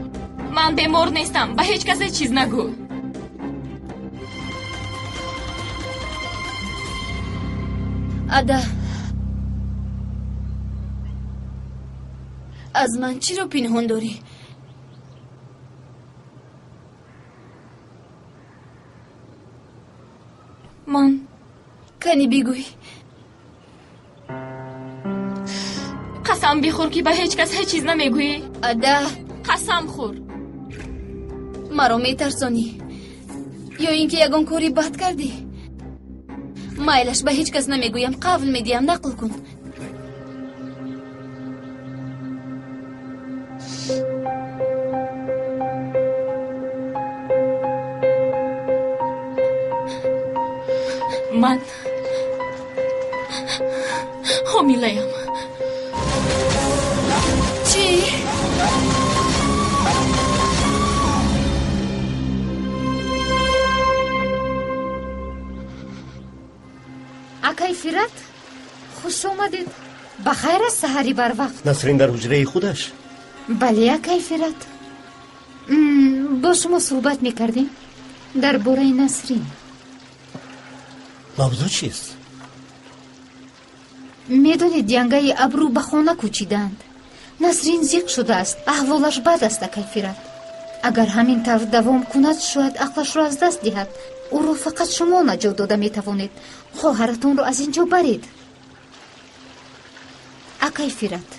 Ман бемор нестам, ба ҳеҷ касе чиз нагӯ. Ада, аз ман чиро пинҳон дорӣ? Ман кани бигӯй. Қасам бихӯр, ки ба ҳеҷ кас ҳеҷ чиз намегӯӣ. Ада, қасам хӯр. Маро метарсонӣ. Ё ин ки ягон кори бад кардӣ? Майлаш, ба ҳеҷ кас намегӯям, қавл медиҳам, нақл кун. Ман ҳомилаям. Чӣ? Фират, хуш омадед. Ба хайр аст саҳари барвақт. Насрин дар ҳуҷраи худаш? Бале, акай Фират. Бо шумо суҳбат мекардем дар бораи Насрин. Мавзӯъ чист? Медонед, янгаи Абрӯ ба хона кӯчидаанд. Насрин зиқ шудааст, аҳволаш бад аст, акай Фират. Агар ҳамин тавр давом кунад, шояд ақлашро аз даст диҳад. Ӯро фақат шумо наҷот дода метавонед. Хоҳаратонро аз ин ҷо баред. Акай Фират,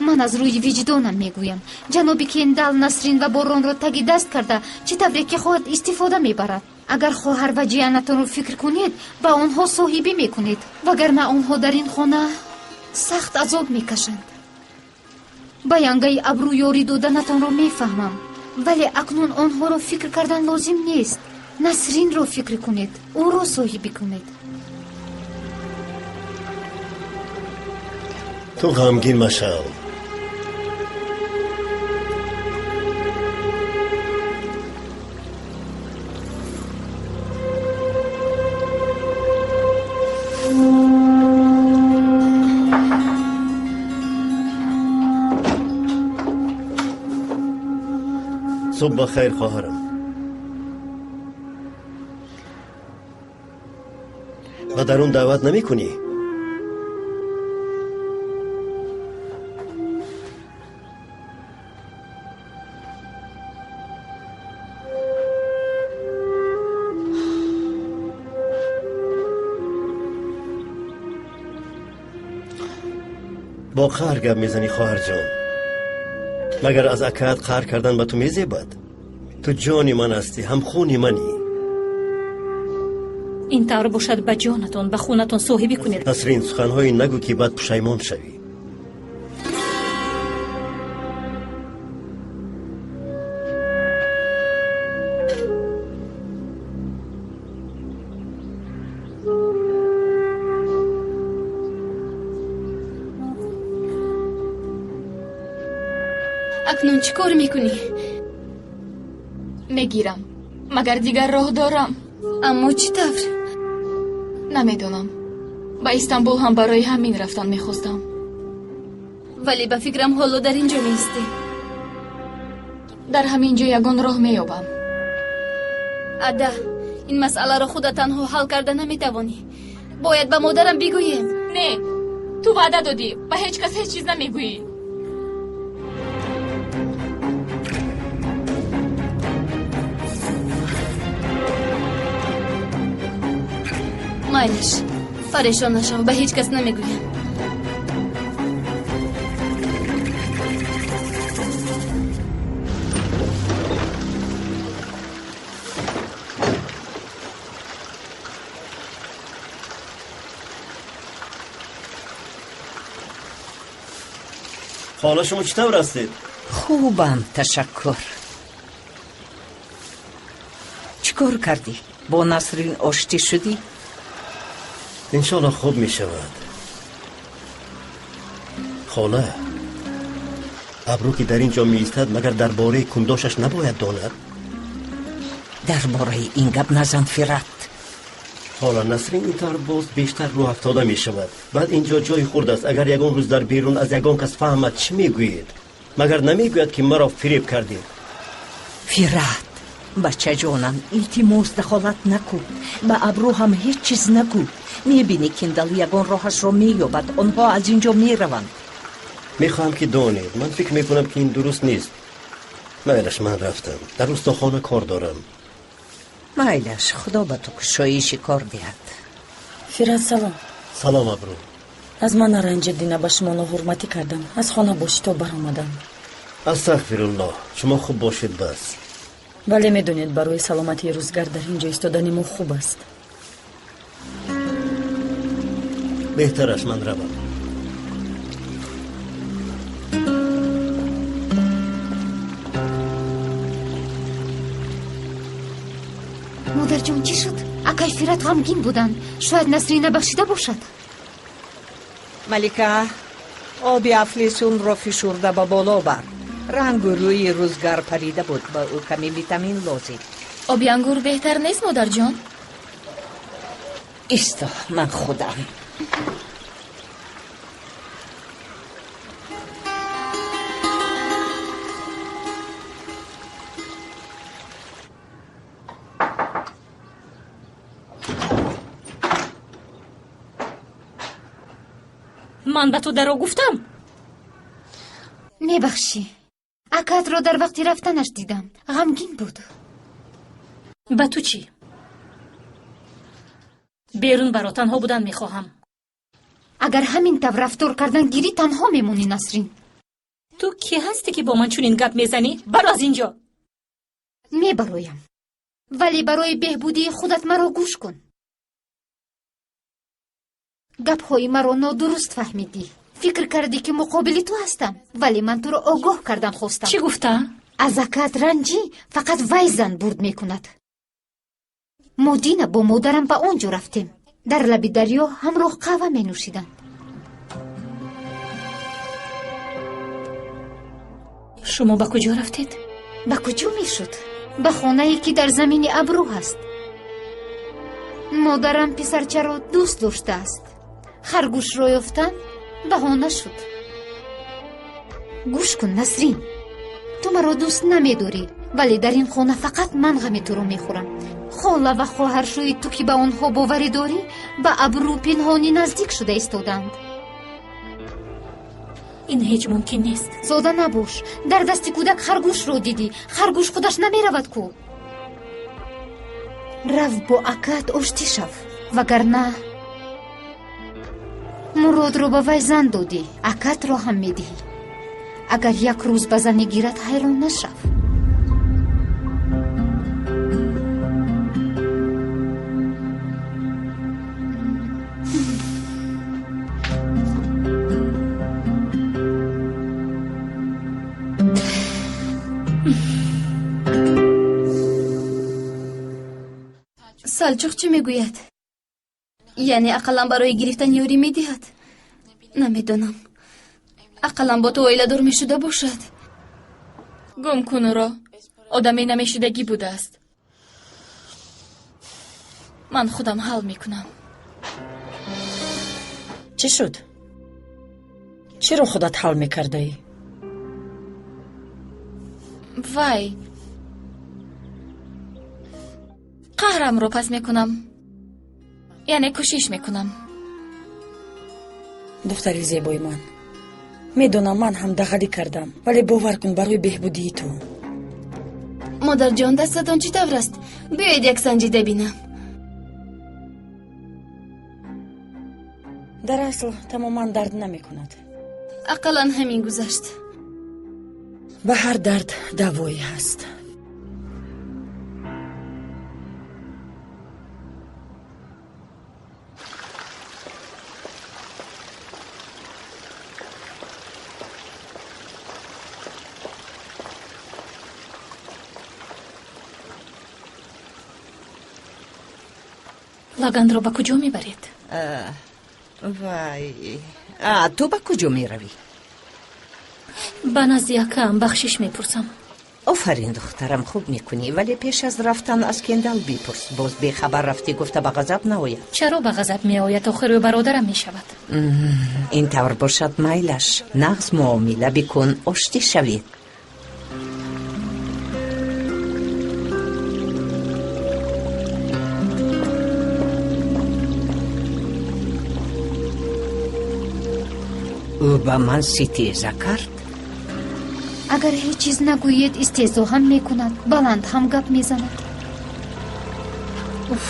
ман аз рӯи виҷдонам мегӯям. Ҷаноби Кендал Насрин ва Боронро таги даст карда, чӣ тавре ки хоҳад истифода мебарад. Агар хоҳар ва ҷиянатонро фикр кунед, ба онҳо соҳибӣ мекунед, вагарна онҳо дар ин хона сахт азоб мекашанд. Ба янгаи Абрӯ ёрӣ доданатонро мефаҳмам, вале акнун онҳоро фикр кардан лозим нест. Насринро фикр кунед, ӯро соҳибӣ кунед. Ту ғамгин машав. Субҳ ба хайр, хоҳарам. Ба дарун даъват намекунӣ? Бо қаҳр гап мезанӣ, хоҳарҷон. Магар аз акаат қаҳр кардан ба ту мезебад? Ту ҷони ман ҳастӣ, ҳамхуни манӣ. Ин тавр бошад, ба ҷонатон, ба хунатон соҳибӣ кунед. Насрин, суханҳое нагӯ, ки баъд пушаймон шавӣ. Акнун чӣ кор мекунӣ? Мегирам. Магар дигар роҳ дорам? Аммо чӣ тавр? Намедонам. Ба Истанбул ҳам барои ҳамин рафтан мехостам. Вале ба фикрам ҳоло дар ин ҷо меистем. Дар ҳамин ҷо ягон роҳ меёбам. Ада, ин масъаларо худа танҳо ҳал карда наметавонӣ. Бояд ба модарам бигӯем. Не, ту ваъда додӣ, ба ҳеҷ кас ҳеҷ чиз намегӯӣ. Майлиш, парешон нашав, ба ҳеҷ кас намегӯям. Хола, шумо чӣ тавр ҳастед? Хубам, ташаккур. Чӣ кор кардӣ? Бо Насрин оштӣ шудӣ? Иншоалло хуб мешавад. Хола, Абрӯ ки дар ин ҷо меистад, магар дар бораи кундошаш набояд донад? Дар бораи ин гап назан, Фират. Хола, Насрин ин тавр боз бештар рӯ афтода мешавад. Баъд ин ҷо ҷои хурд аст. Агар ягон рӯз дар берун аз ягон кас фаҳмад, чӣ мегӯед? Магар намегӯяд, ки маро фиреб кардед? Фират, бачаҷонам, илтимос, дахолат накун. Ба Абрӯ ҳам ҳеҷ чиз нагӯ. Мебинӣ, Киндал ягон роҳашро меёбад. Онҳо аз ин ҷо мераванд. Мехоҳам, ки донед, ман фикр мекунам, ки ин дуруст нест. Майлаш, ман рафтам. Дар устохона кор дорам. Майлаш, худо ба ту кушоиши кор диҳад. Фират, салом. Салом, Абрӯ. Аз ман наранҷед, Дина, ба шумо ноҳурматӣ кардам. Аз хона бо шитоб баромадам. Астағфируллоҳ, шумо хуб бошед бас. Вале медонед, барои саломатии рӯзгар дар ин ҷо истодани мо хуб аст. Беҳтар аст ман равам. Модарҷон, чӣ шуд? Акай Фират ғамгин буданд. Шояд Насрина бахшида бошад. Малика, оби афлесунро фишурда ба боло бар. Рангу рӯи рӯзгар парида буд, ба ӯ каме витамин лозим. Оби ангур беҳтар нест, модарҷон? Исто, ман худам. Ман ба ту даро гуфтам. Мебахшӣ, акаатро дар вақти рафтанаш дидам, ғамгин буд. Ба ту чӣ? Берун баро, танҳо будан мехоҳам. Агар ҳамин тавр рафтор кардан гирӣ, танҳо мемонӣ, Насрин. Ту кӣ ҳастӣ, ки бо ман чунин гап мезанӣ? Баро аз ин ҷо. Мебароям, вале барои беҳбудии худат маро гӯш кун. Гапҳои маро нодуруст фаҳмидӣ, фикр кардӣ, ки муқобили ту ҳастам, вале ман туро огоҳ кардан хостам. Чӣ гуфта? Аз акаат ранҷӣ фақат вай зан бурд мекунад. Мо Дина бо модарам ба он ҷо рафтем. Дар лаби дарё ҳамроҳ қаҳва менӯшиданд. Шумо ба куҷо рафтед? Ба куҷо мешуд? Ба хонае, ки дар замини Абрӯ ҳаст. Модарам писарчаро дӯст доштааст. Харгӯшро ёфтан баҳона шуд. Гӯш кун, Насрин, ту маро дӯст намедорӣ, вале дар ин хона фақат ман ғами туро мехӯрам. Хола ва хоҳаршӯи ту, ки ба онҳо боварӣ дорӣ, ба Абрӯ пинҳонӣ наздик шуда истодаанд. Ин ҳеҷ мумкин нест. Сода набош. Дар дасти кӯдак харгӯшро дидӣ. Харгӯш худаш намеравад ку. Рав, бо акаат оштӣ шав, вагарна Муродро ба вай зан додӣ, акаатро ҳам медиҳӣ. Агар як рӯз ба занӣ гирад, ҳайрон нашав. Салчуқ чӣ мегӯяд? Яъне ақаллан барои гирифтан ёрӣ медиҳад? Намедонам, ақаллан бо ту оиладор мешуда бошад. Гум кун ӯро, одаме намешудагӣ будааст. Ман худам ҳал мекунам. Чӣ шуд? Чиро худат ҳал мекардаӣ? Вай, қаҳрамро пас мекунам, яъне кӯшиш мекунам. Духтари зебои ман, медонам, ман ҳам дағалӣ кардам, вале бовар кун, барои беҳбудии ту. Модарҷон, дастатон чӣ тавр аст? Биёед, як санҷида бинам. Дар асл тамоман дард намекунад. Ақаллан ҳамин гузашт. Ба ҳар дард давое ҳаст. Лаганро ба куҷо мебаред? Вай, ту ба куҷо меравӣ? Ба назди акаам, бахшиш мепурсам. Офарин, духтарам, хуб мекунӣ, вале пеш аз рафтан аз Кендал бипурс. Боз бехабар рафтӣ гуфта ба ғазаб наояд. Чаро ба ғазаб меояд? Охир ӯ бародарам мешавад. Ин тавр бошад, майлаш, нағз муомила бикун, оштӣ шавед. Ӯ ба ман ситеза кард. Агар ҳеҷ чиз нагӯед, истеҳзо ҳам мекунад, баланд ҳам гап мезанад. Уф.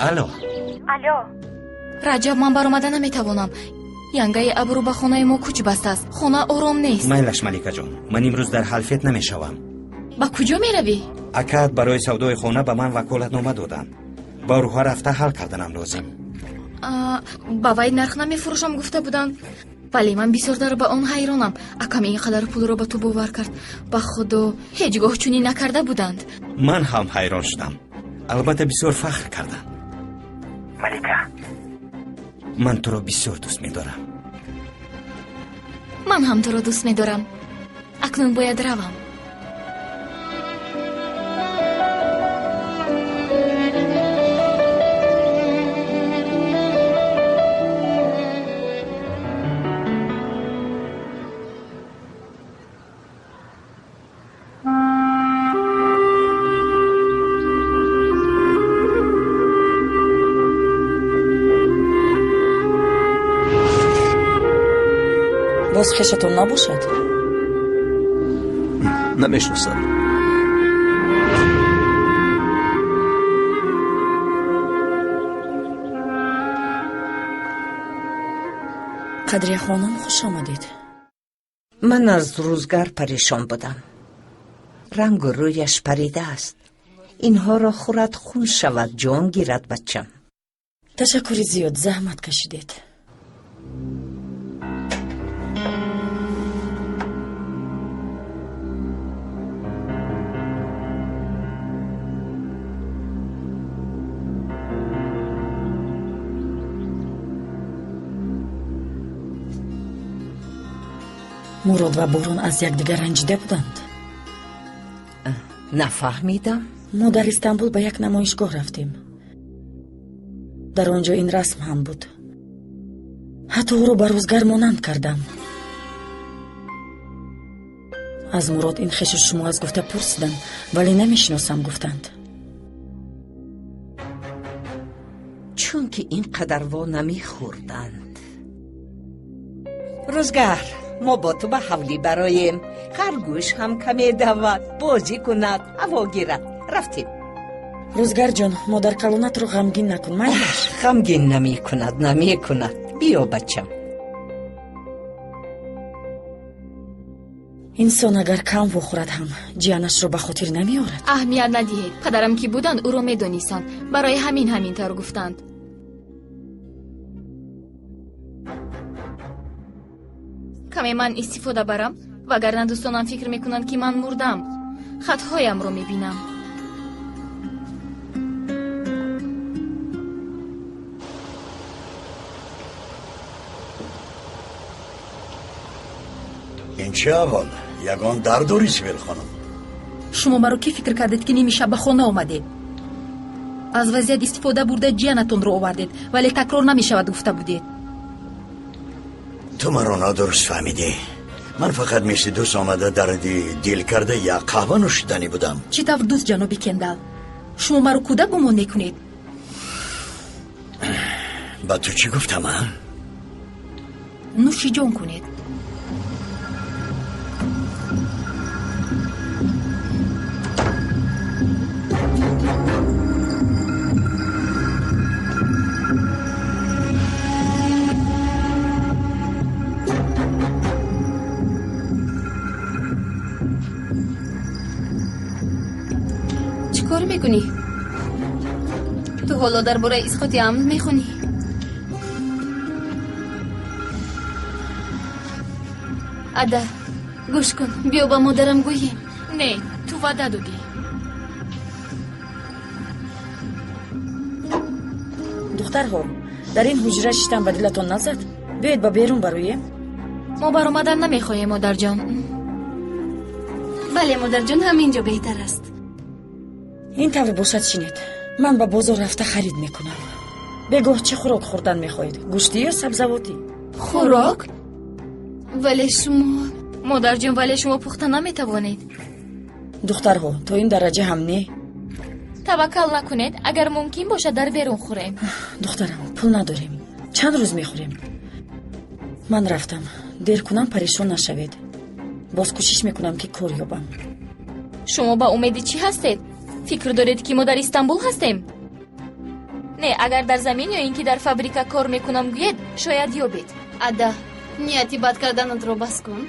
Алло. Алло, Раҷаб, ман баромада наметавонам. Янгаи Абрӯ ба хонаи мо кӯч бастааст, хона ором нест. Майлаш, Маликаҷон, ман имрӯз дар Ҳалфет намешавам. Ба куҷо меравӣ? Акаат барои савдои хона ба ман ваколатнома доданд. Ба Рӯҳа рафта ҳал карданам лозим. Ба вай нарх намефурӯшам гуфта буданд. Вале ман бисёртар ба он ҳайронам. Акам ин қадар пулро ба ту бовар кард. Ба худо ҳеҷ гоҳ чунин накарда буданд. Ман ҳам ҳайрон шудам. Албатта бисёр фахр кардам. Малика, ман туро бисёр дӯст медорам. Ман ҳам туро дӯст медорам. Акнун бояд равам. Боз хешатон набошад? Намешносам. Қадрия хонум, хуш омадед. Ман аз рӯзгар парешон будам. Рангу рӯяш парида аст. Инҳоро хӯрад, хун шавад, ҷон гирад бачам. Ташаккури зиёд, заҳмат кашидед. Мурод ва Борон аз якдигар ранҷида буданд. Нафаҳмидам. Мо дар Истанбул ба як намоишгоҳ рафтем. Дар он ҷо ин расм ҳам буд. Ҳатто ӯро ба рӯзгар монанд кардам. Аз Мурод ин хешу шумо аз гуфта пурсидам, вале намешиносам гуфтанд. Чунки ин қадар во намехӯрданд. Рӯзгар, мо бо ту ба ҳавлӣ бароем. Харгӯш ҳам каме давад, бозӣ кунад, ҳаво гирад. Рафтем. Рӯзгарҷон, модаркалонатро ғамгин накун, майлаш. Ғамгин намекунад, намекунад. Биё, бачам. Инсон агар кам вохӯрад ҳам ҷиянашро ба хотир намеорад. Аҳамият надиҳед. Падарам ки буданд, ӯро медонистанд. Барои ҳамин ҳамин тавр гуфтанд. Каме ман истифода барам, вагарна дӯстонам фикр мекунанд, ки ман мурдам. Хатҳоямро мебинам. Ин чӣ аҳвол? Ягон дард дорӣ, Сибил хонум? Шумо маро кӣ фикр кардед, ки ними шаб ба хона омадед? Аз вазъият истифода бурда ҷиянатонро овардед, вале такрор намешавад гуфта будед. Ту маро нодуруст фаҳмидӣ. Ман фақат мисли дӯст омада дарди дил карда як қаҳва нӯшиданӣ будам. Чӣ тавр дӯст, ҷаноби Кендал? Шумо маро кӯдак гумон мекунед? Ба ту чӣ гуфтам, а? Нӯши ҷон кунед. Чӣ кор мекунӣ? Ту ҳоло дар бораи исқоти ҳамл мехонӣ? Ада, гӯш кун, биё ба модарам гӯем. Не, ту ваъда додӣ. Духтарҳо, дар ин ҳуҷра шиштан ба дилатон назад? Биёед ба берун бароем. Мо баромадан намехоҳем, модарҷон. Бале, модарҷон, ҳамин ҷо беҳтар аст. Ин тавр бошад, шинед. Ман ба бозор рафта харид мекунам. Бегоҳ чӣ хӯрок хӯрдан мехоҳед? Гӯштӣ ё сабзавотӣ? Хӯрок? Вале шумо, модарҷон, вале шумо пухта наметавонед. Духтарҳо, то ин дараҷа ҳам не. Таваккал накунед, агар мумкин бошад дар берун хӯрем. Духтарам, пул надорем. Чанд рӯз мехӯрем? Ман рафтам. Дер кунам, парешон нашавед. Боз кӯшиш мекунам, ки кор ёбам. Шумо ба умеди чӣ ҳастед? Фикр доред, ки мо дар Истанбул ҳастем? Не, агар дар замин ё ин ки дар фабрика кор мекунам гӯед, шояд ёбед. Ада, нияти бад карданатро бас кун.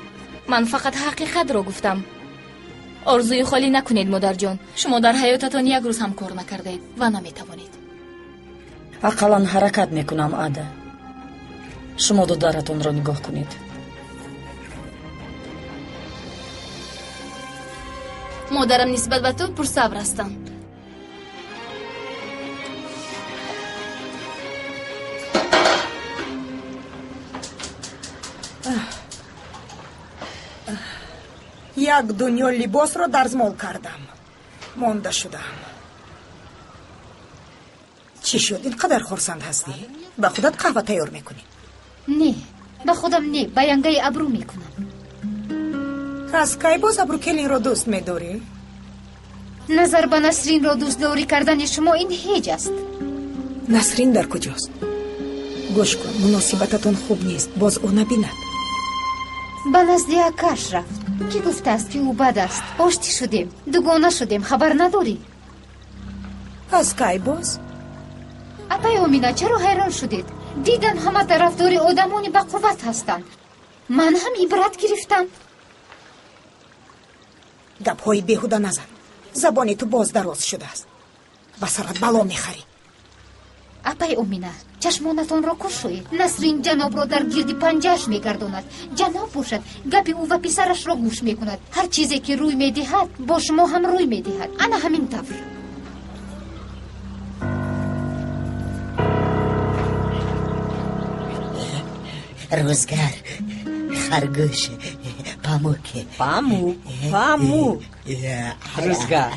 Ман фақат ҳақиқатро гуфтам. Орзуи холӣ накунед, модарҷон. Шумо дар ҳаётатон як рӯз ҳам кор накардаед ва наметавонед. Ақаллан ҳаракат мекунам, ада. Шумо додаратонро нигоҳ кунед. Модарам нисбат ба ту пурсабр ҳастанд. Як дунё либосро дарзмол кардам, монда шудам. Чӣ шуд, ин қадар хурсанд ҳастӣ? Ба худат қаҳва тайёр мекунӣ? Не, ба худам не, ба янгаи абрӯ мекунам. Аз кай боз абрӯкелинро дӯст медорӣ? Назар ба Насринро дӯстдорӣ кардани шумо ин ҳеҷ аст. Насрин дар куҷост? Гӯш кун, муносибататон хуб нест, боз ӯ набинад. Ба назди акаш рафт. Кӣ гуфтааст, ки ӯ бад аст? Оштӣ шудем, дугона шудем, хабар надорӣ? Аз кай боз? Апай Омина, чаро ҳайрон шудед? Дидам ҳама тарафдори одамони бақувват ҳастанд. Ман ҳам ибрат гирифтам. Гапҳои беҳуда назан. Забони ту боз дароз шудааст. Ба сарат бало мехарӣ. Апай Омина, чашмонатонро кушоед. Насрин ҷанобро дар гирди панҷааш мегардонад. Ҷаноб бошад, гапи ӯ ва писарашро гӯш мекунад. Ҳар чизе ки рӯй медиҳад, бо шумо ҳам рӯй медиҳад. Ана ҳамин тавр. Рӯзгар, харгӯш, памук. Памук, памук. Рӯзгар,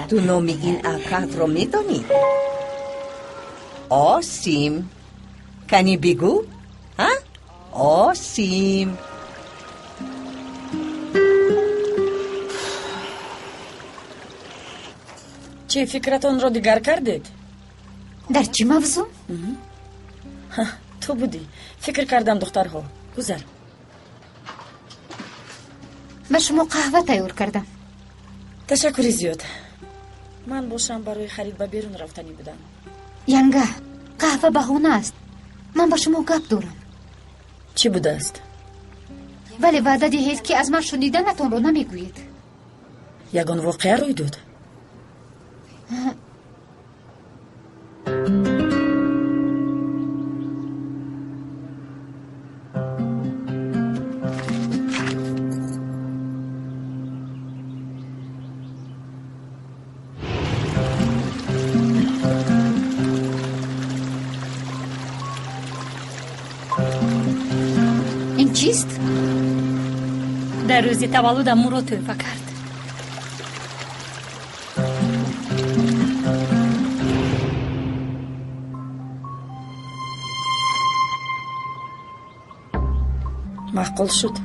ту номи ин акатро медонӣ? Осим. Кани бигӯ? Ҳа? Осим. Чӣ фикратонро дигар кардед? Дар чӣ мавзӯъ? Ту будӣ. Фикр кардам, духтарҳо. Гузар. Ба шумо қаҳва тайёр кардам. Ташаккури зиёд. Ман бошам барои харид ба берун рафтанӣ будам. Янга, қаҳва баҳона аст. Ман ба шумо гап дорам. Чӣ будааст? Вале ваъда диҳед, ки аз ман шуниданатонро намегӯед. Ягон воқеа рӯй дод? Ин чист? Дар рӯзи таваллудам Мурод тӯҳфа кард. Маъқул шуд?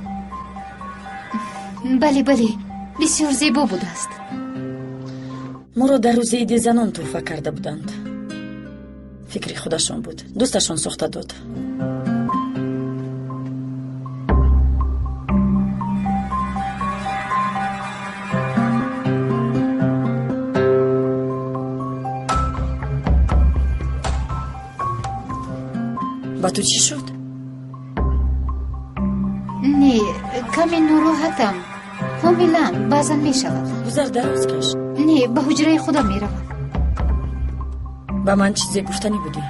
Бале, бале, бисёр зебо будааст. Мурод дар рӯзи иди занон тӯҳфа карда буданд. Фикри худашон буд, дӯсташон сохта дод. Ба ту чӣ шуд? Не, каме нороҳатам. Ҳомилам, баъзан мешавад. Гузар, дароз каш. Не, ба ҳуҷраи худам меравам. Ба ман чизе гуфтанӣ будӣ?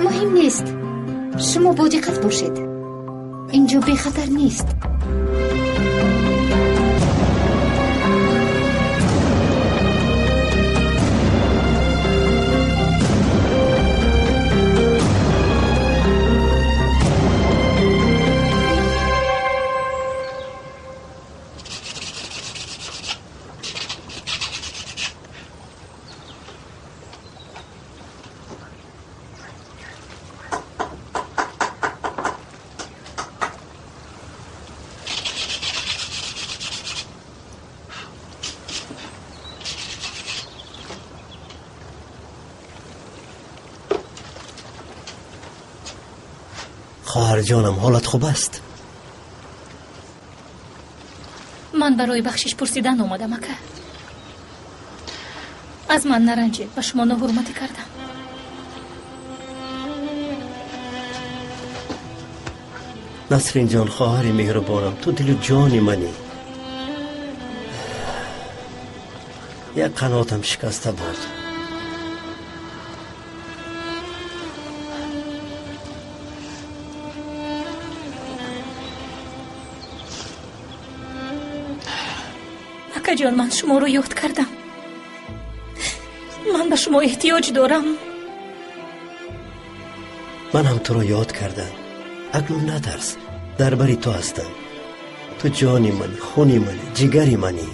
Муҳим нест. Шумо бодиққат бошед. Инҷо бехатар нест. Хоҳарҷонам, ҳолат хуб аст? Ман барои бахшиш пурсидан омадам, ака. Аз ман наранҷед, ба шумо ноҳурматӣ кардам. Насринҷон, хоҳари меҳрубонам, ту дилу ҷони манӣ. Як қанотам шикаста буд. Акаҷон, ман шуморо ёд кардам. Ман ба шумо эҳтиёҷ дорам. Ман ҳам туро ёд кардам. Акнун натарс, дар бари ту ҳастам. Ту ҷони мани, хуни мани, ҷигари мани.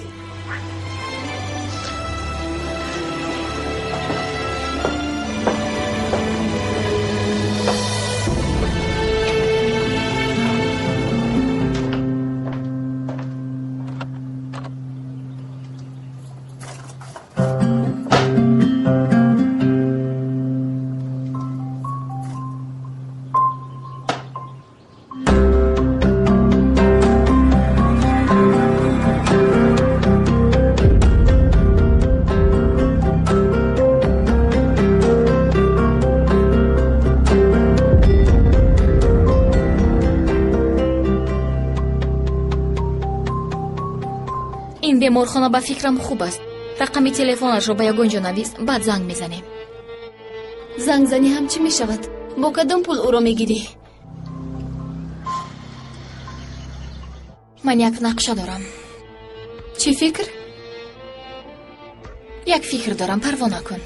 Беморхона ба фикрам хуб аст. Рақами телефонашро ба ягон ҷо навис, баъд занг мезанем. Зангзанӣ ҳам чӣ мешавад? Бо кадом пул ӯро мегирӣ? Ман як нақша дорам. Чӣ фикр? Як фикр дорам, парво накун.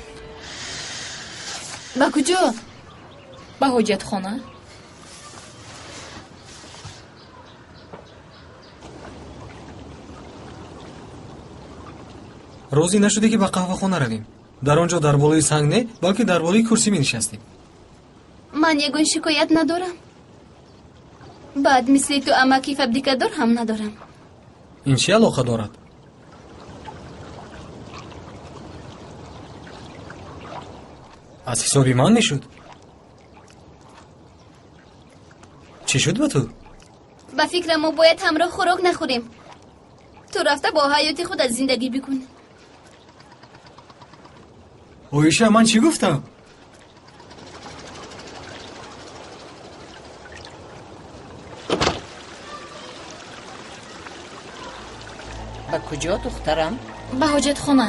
Ба куҷо? Ба ҳоҷатхона. Розӣ нашудӣ, ки ба қаҳвахона равем. Дар он ҷо дар болои санг не, балки дар болои курсӣ менишастем. Ман ягон шикоят надорам. Баъд мисли ту амаки фабрикадор ҳам надорам. Ин чӣ алоқа дорад? Аз ҳисоби ман мешуд? Чӣ шуд ба ту? Ба фикрам, мо бояд ҳамроҳ хӯрок нахӯрем. Ту рафта бо ҳаёти худат зиндагӣ бикун. Оиша, ман чӣ гуфтам? Ба куҷо, духтарам? Ба ҳоҷатхона.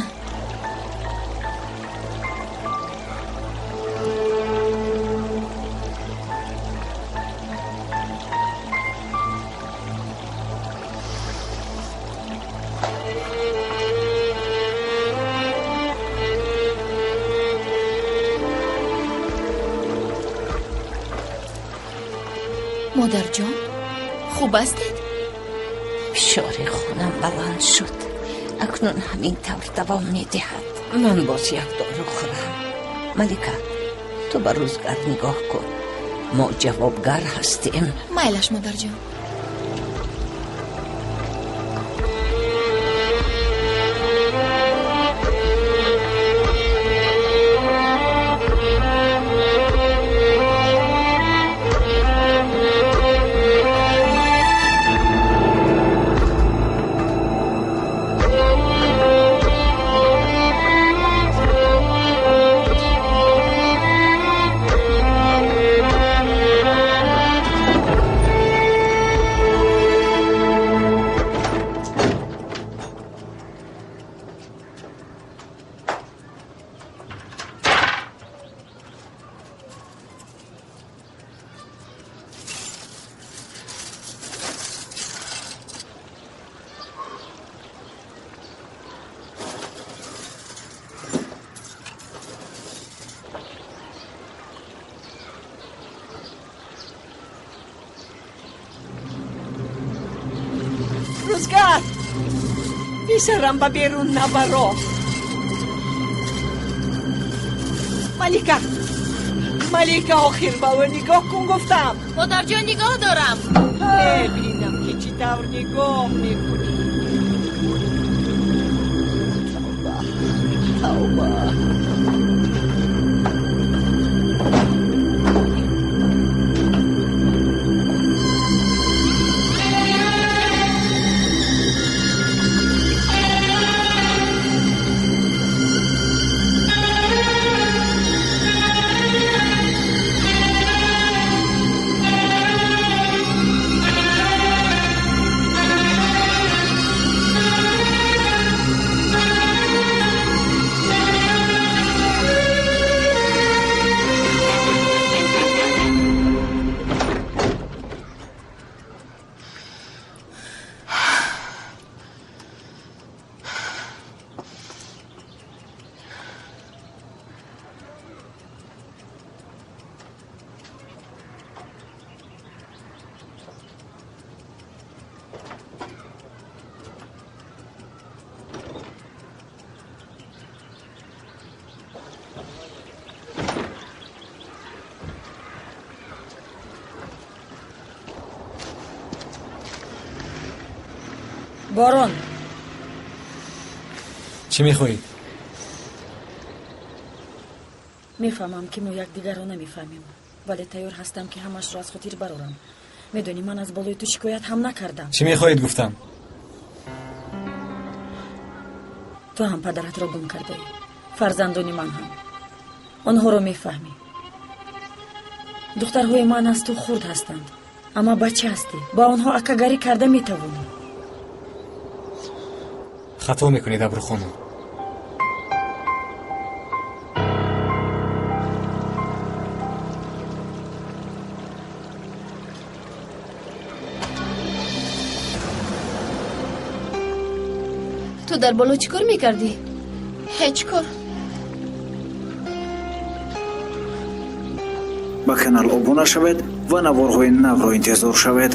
Модарҷон, хуб ҳастед? Фишори хунам баланд шуд. Акнун ҳамин тавр давом медиҳад. Ман боз як дору хӯрам. Малика, ту ба рӯзгар нигоҳ кун. Мо ҷавобгар ҳастем. Майлаш, модарҷон. Рӯзгар, писарам, ба берун набаро. Малика, Малика, охир ба ӯ нигоҳ кун, гуфтам. Модарҷон, нигоҳ дорам. Мебинам, ки чӣ тавр нигоҳ мекунӣ. Тавба, тавба. Борон, чӣ мехоҳед? Мефаҳмам, ки мо якдигарро намефаҳмем, вале тайёр ҳастам, ки ҳамашро аз хотир барорам. Медонӣ, ман аз болои ту шикоят ҳам накардам. Чӣ мехоҳед гуфтам? Ту ҳам падаратро гум кардаӣ, фарзандони ман ҳам. Онҳоро мефаҳмӣ. Духтарҳои ман аз ту хурд ҳастанд, амма бача ҳастӣ, ба онҳо акагарӣ карда метавонӣ. Хато мекунед, Абрухонум. Ту дар боло чӣ кор мекардӣ? Ҳеҷ кор. Ба канал обуна шавед ва наворҳои навро интизор шавед.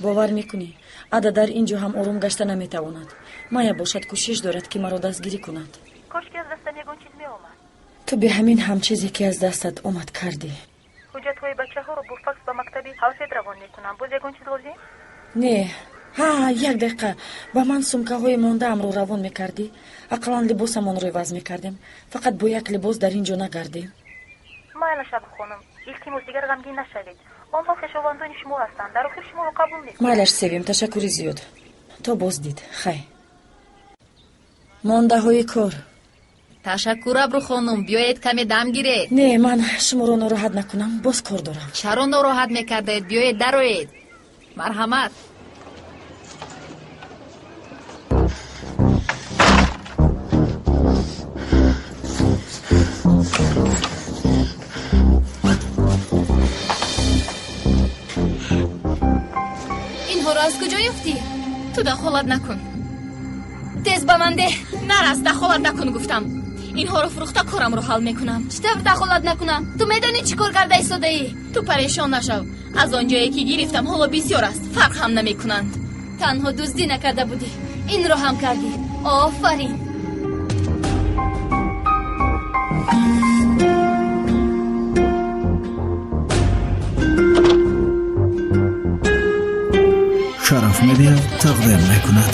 Бовар мекунӣ, Ада дар ин ҷо ҳам ором гашта наметавонад. Майя бошад, кӯшиш дорад, ки маро дастгирӣ кунад. Кошки аз дастам ягон чиз меомад. Ту бе ҳамин ҳам чизе, ки аз дастат омад, кардӣ. Ҳуҷҷатҳои бачаҳоро бо факс ба мактаби Ҳалфед равон мекунам. Боз ягон чиз лозим? Не. Ҳа, як дақиқа. Ба ман сумкаҳои мондаамро равон мекардӣ? Ақаллан либосамонро иваз мекардем. Фақат бо як либос дар ин ҷо нагардем. Майлаш, Абрухонум, илтимос, дигар ғамгин нашавед. Онҳо хешовандони шумо ҳастанд, дар охир шуморо қабул мекунанд. Майлаш, Севим, ташаккури зиёд. То боздид, хай. Мондаҳои кор. Ташаккур, Абрухонум, биёед каме дам гиред. Не, ман шуморо нороҳат накунам, боз кор дорам. Чаро нороҳат мекардаед? Биёед, дароед. Марҳамат. Инҳоро аз куҷо ёфтӣ? Ту дахолат накун. Тез ба ман деҳ. Нарас, дахолат накун гуфтам. Инҳоро фурӯхта корамро ҳал мекунам. Чӣ тавр дахолат накунам? Ту медонӣ чӣ кор карда истодаӣ? Ту парешон нашав. Аз он ҷое ки гирифтам ҳоло бисёр аст, фарқ ҳам намекунанд. Танҳо дуздӣ накарда будӣ, инро ҳам кардӣ. Офарин. Шараф Медиа тақдим мекунад.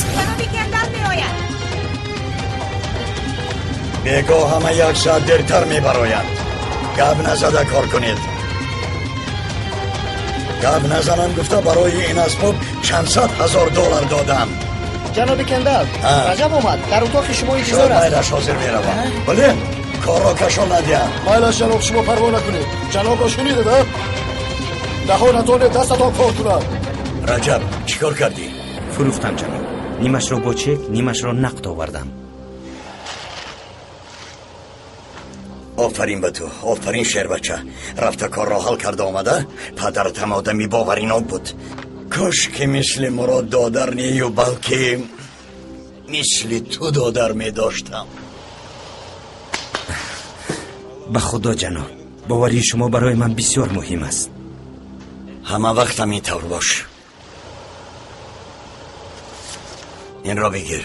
Бегоҳ ҳама як соат дертар мебароянд. Гап назада кор кунед. Гап назанам гуфта барои ин асбоб чанд сад ҳазор доллар додам. Ҷаноби Кендал, Раҷаб омад, дар утоқи шумо интизор аст. Майлаш, ҳозир меравам. Бале, корро кашол надиҳам. Майлаш, ҷаноб, шумо парво накунед. Ҷанобро шунидед, а? Даҳонатоне дастатон кор кунад. Раҷаб, чӣ кор кардӣ? Фурӯхтам, ҷаноб. Нимашро бо чек, нимашро нақд овардам. Офарин ба ту, офарин, шербача. Рафта корро ҳал карда омада. Падаратам одами боваринок буд. Кош ки мисли Мурод додар нею, балки мисли ту додар медоштам. Ба худо, ҷаноб, боварии шумо барои ман бисёр муҳим аст. Ҳама вақтам ин тавр бош. Инро бигир.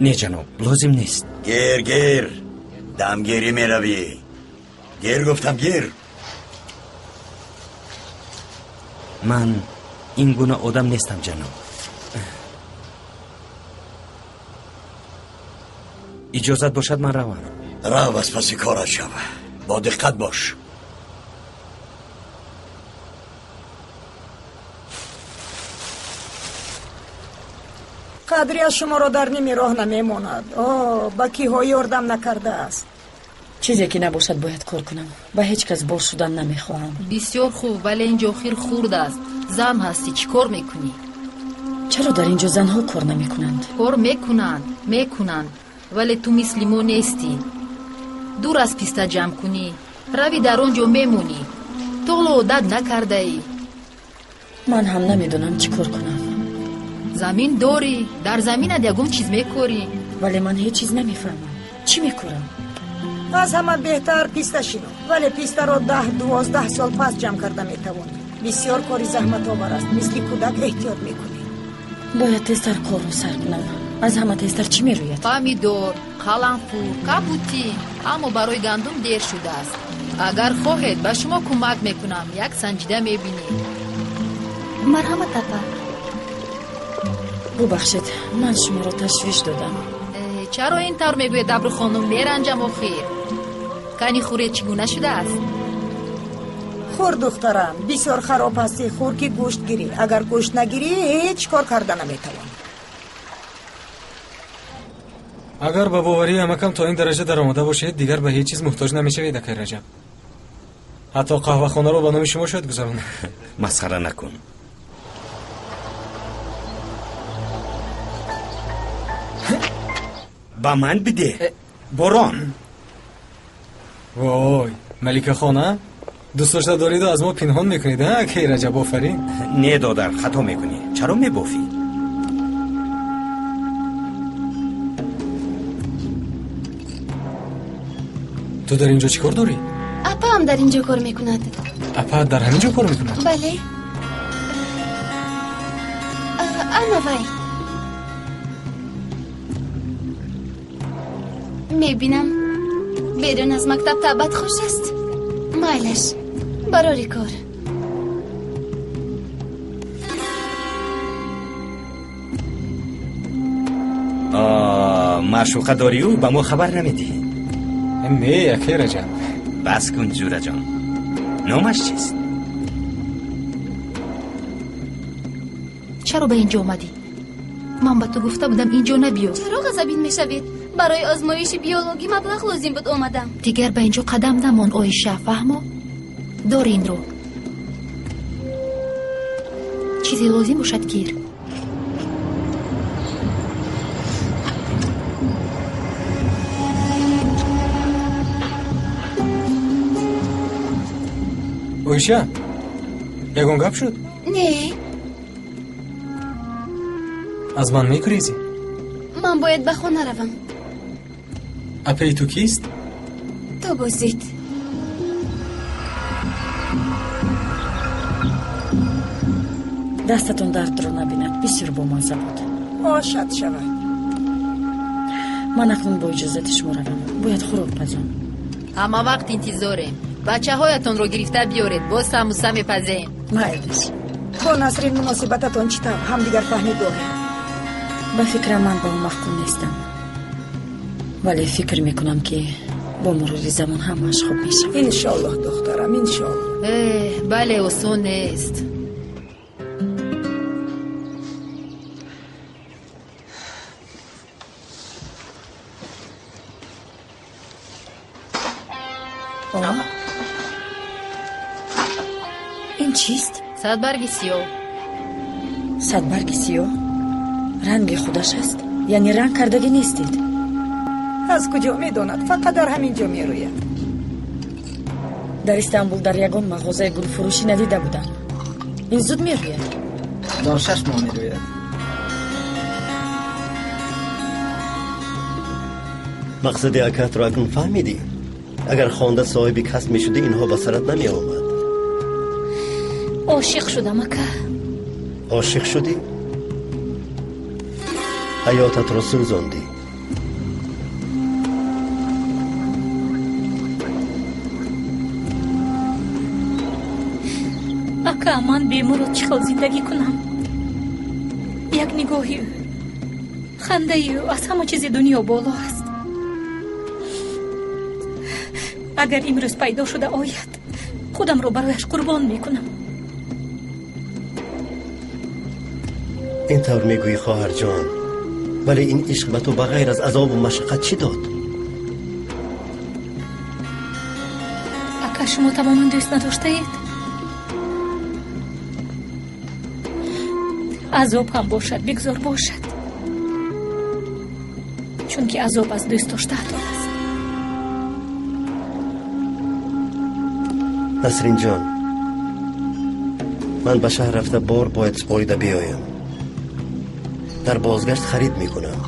Не, ҷаноб, лозим нест. Гир, гир, дамгирӣ меравӣ. Гир гуфтам, гир. Ман ин гуна одам нестам, ҷаноб. Иҷозат бошад, ман равам. Рав, аз паси корат шав. Бо диққат бош. Қадри аз шуморо дар ними роҳ намемонад. О, ба киҳо ёрдам накардааст. Чизе ки набошад, бояд кор кунам. Ба ҳеҷ кас бор шудан намехоҳам. Бисёр хуб, вале инҷо охир хурд аст. Зан ҳастӣ, чӣ кор мекунӣ? Чаро дар инҷо занҳо кор намекунанд? Кор мекунанд, мекунанд, вале ту мисли мо нестӣ. Дур аз писта ҷамъ кунӣ, рави дар он ҷо мемонӣ. Ту ҳоло одат накардаӣ. Ман ҳам намедонам чӣ кор кунам. Замин дорӣ, дар заминат ягон чиз мекорӣ. Вале ман ҳеҷ чиз намефаҳмам. Чӣ мекорам? Аз ҳама беҳтар писта шино, вале пистаро 10-12 сол пас ҷамъ карда метавонӣ. Бисёр кори заҳматовар аст, мисли кӯдак эҳтиёт мекунӣ. Бояд тезтар корро сар кунам. Аз ҳама тезтар чӣ мерӯяд? Помидор, қаламфур, кабутӣ, аммо барои гандум дер шудааст. Агар хоҳед, ба шумо кӯмак мекунам, як санҷида мебинед. Марҳамат, апа. Бубахшед, ман шуморо ташвиш додам. Чаро ин тавр мегӯед, Абру хонум? Меранҷам охир. Кани хӯред чӣ гуна шудааст? Хӯр, духтарам, бисёр хароб ҳастӣ. Хӯр ки гӯшт гирӣ. Агар гӯшт нагирӣ, ҳеҷ кор карда наметавонӣ. Агар ба боварии амакам то ин дараҷа даромада бошед, дигар ба ҳеҷ чиз муҳтоҷ намешавед, акай Раҷаб. Ҳатто қаҳвахонаро ба номи шумо шояд гузаронам. Масхара накун. Ба ман бидеҳ, Борон. Вой, Малика хона, дӯст дошта дориду аз мо пинҳон мекунед, акай Раҷаб? Офарин. Не, додар, хато мекунӣ. Чаро мебофӣ? Ту дар ин ҷо чӣ кор дорӣ? Апаам дар ин ҷо кор мекунад. Апа дар ҳамин ҷо кор мекунад? Бале. Ана вай. Мебинам, берун аз мактаб табъат хуш аст. Майлаш, барори кор. Маъшуқа дорию ба мо хабар намедиҳӣ? Не, акай Раҷаб. Бас кун, ҷураҷон. Номаш чист? Чаро ба ин ҷо омадӣ? Ман ба ту гуфта будам, ин ҷо набиё. Чаро ғазабин мешавед? Барои озмоиши биологӣ маблағ лозим буд, омадам. Дигар ба ин ҷо қадам намон, Оиша, фаҳмо? Дор инро. Чизе лозим бошад, гир. Оиша, ягон гап шуд? Не. Аз ман мегурезӣ? Ман бояд ба хона равам. Апаи ту кист? То бозид. Дастатон дардро набинад, бисёр бомазза буд. Ошад шавад. Ман акнун бо иҷозати шумо равам, бояд хӯрок пазам. Ҳама вақт интизорем. Бачаҳоятонро гирифта биёред, боз самбуса мепазем. Майлиш. Бо Насрин муносибататон чӣ тавр? Ҳамдигар фаҳмӣ доред? Ба фикрам, ман ба ӯ маъқул нестам, вале фикр мекунам, ки бо мурури замон ҳамааш хуб мешавад. Иншоаллоҳ, духтарам, иншоаллоҳ. Э, бале, осон нест. Ин чист? Садбарги сиёҳ. Садбарги сиёҳ ранги худаш аст, яъне ранг кардагӣ нестед? Аз куҷо медонад? Фақат дар ҳамин ҷо мерӯяд. Дар Истанбул дар ягон мағозаи гулфурӯшӣ надида будам. Ин зуд мерӯяд? Дар 6 моҳ мерӯяд. Мақсади акаатро акнун фаҳмидӣ? Агар хонда соҳиби касб мешудӣ, инҳо ба сарат намеомад. Ошиқ шудам, ака. Ошиқ шудӣ, ҳаётатро сӯзондӣ. Ака, ман бе Мурод чӣ хел зиндагӣ кунам? Як нигоҳи ӯ, хандаи ӯ аз ҳама чизи дунё боло аст. Агар имрӯз пайдо шуда ояд, худамро барояш қурбон мекунам. Ин тавр мегӯӣ, хоҳарҷон, вале ин ишқ ба ту ба ғайр аз азобу машаққат чӣ дод? Ака, шумо тамоман дӯст надоштаед? Азоб ҳам бошад, бигзор бошад, чунки азоб аз дӯст доштаатон аст. Насринҷон, ман ба шаҳр рафта бор бояд супорида биёям. Дар бозгашт харид мекунам.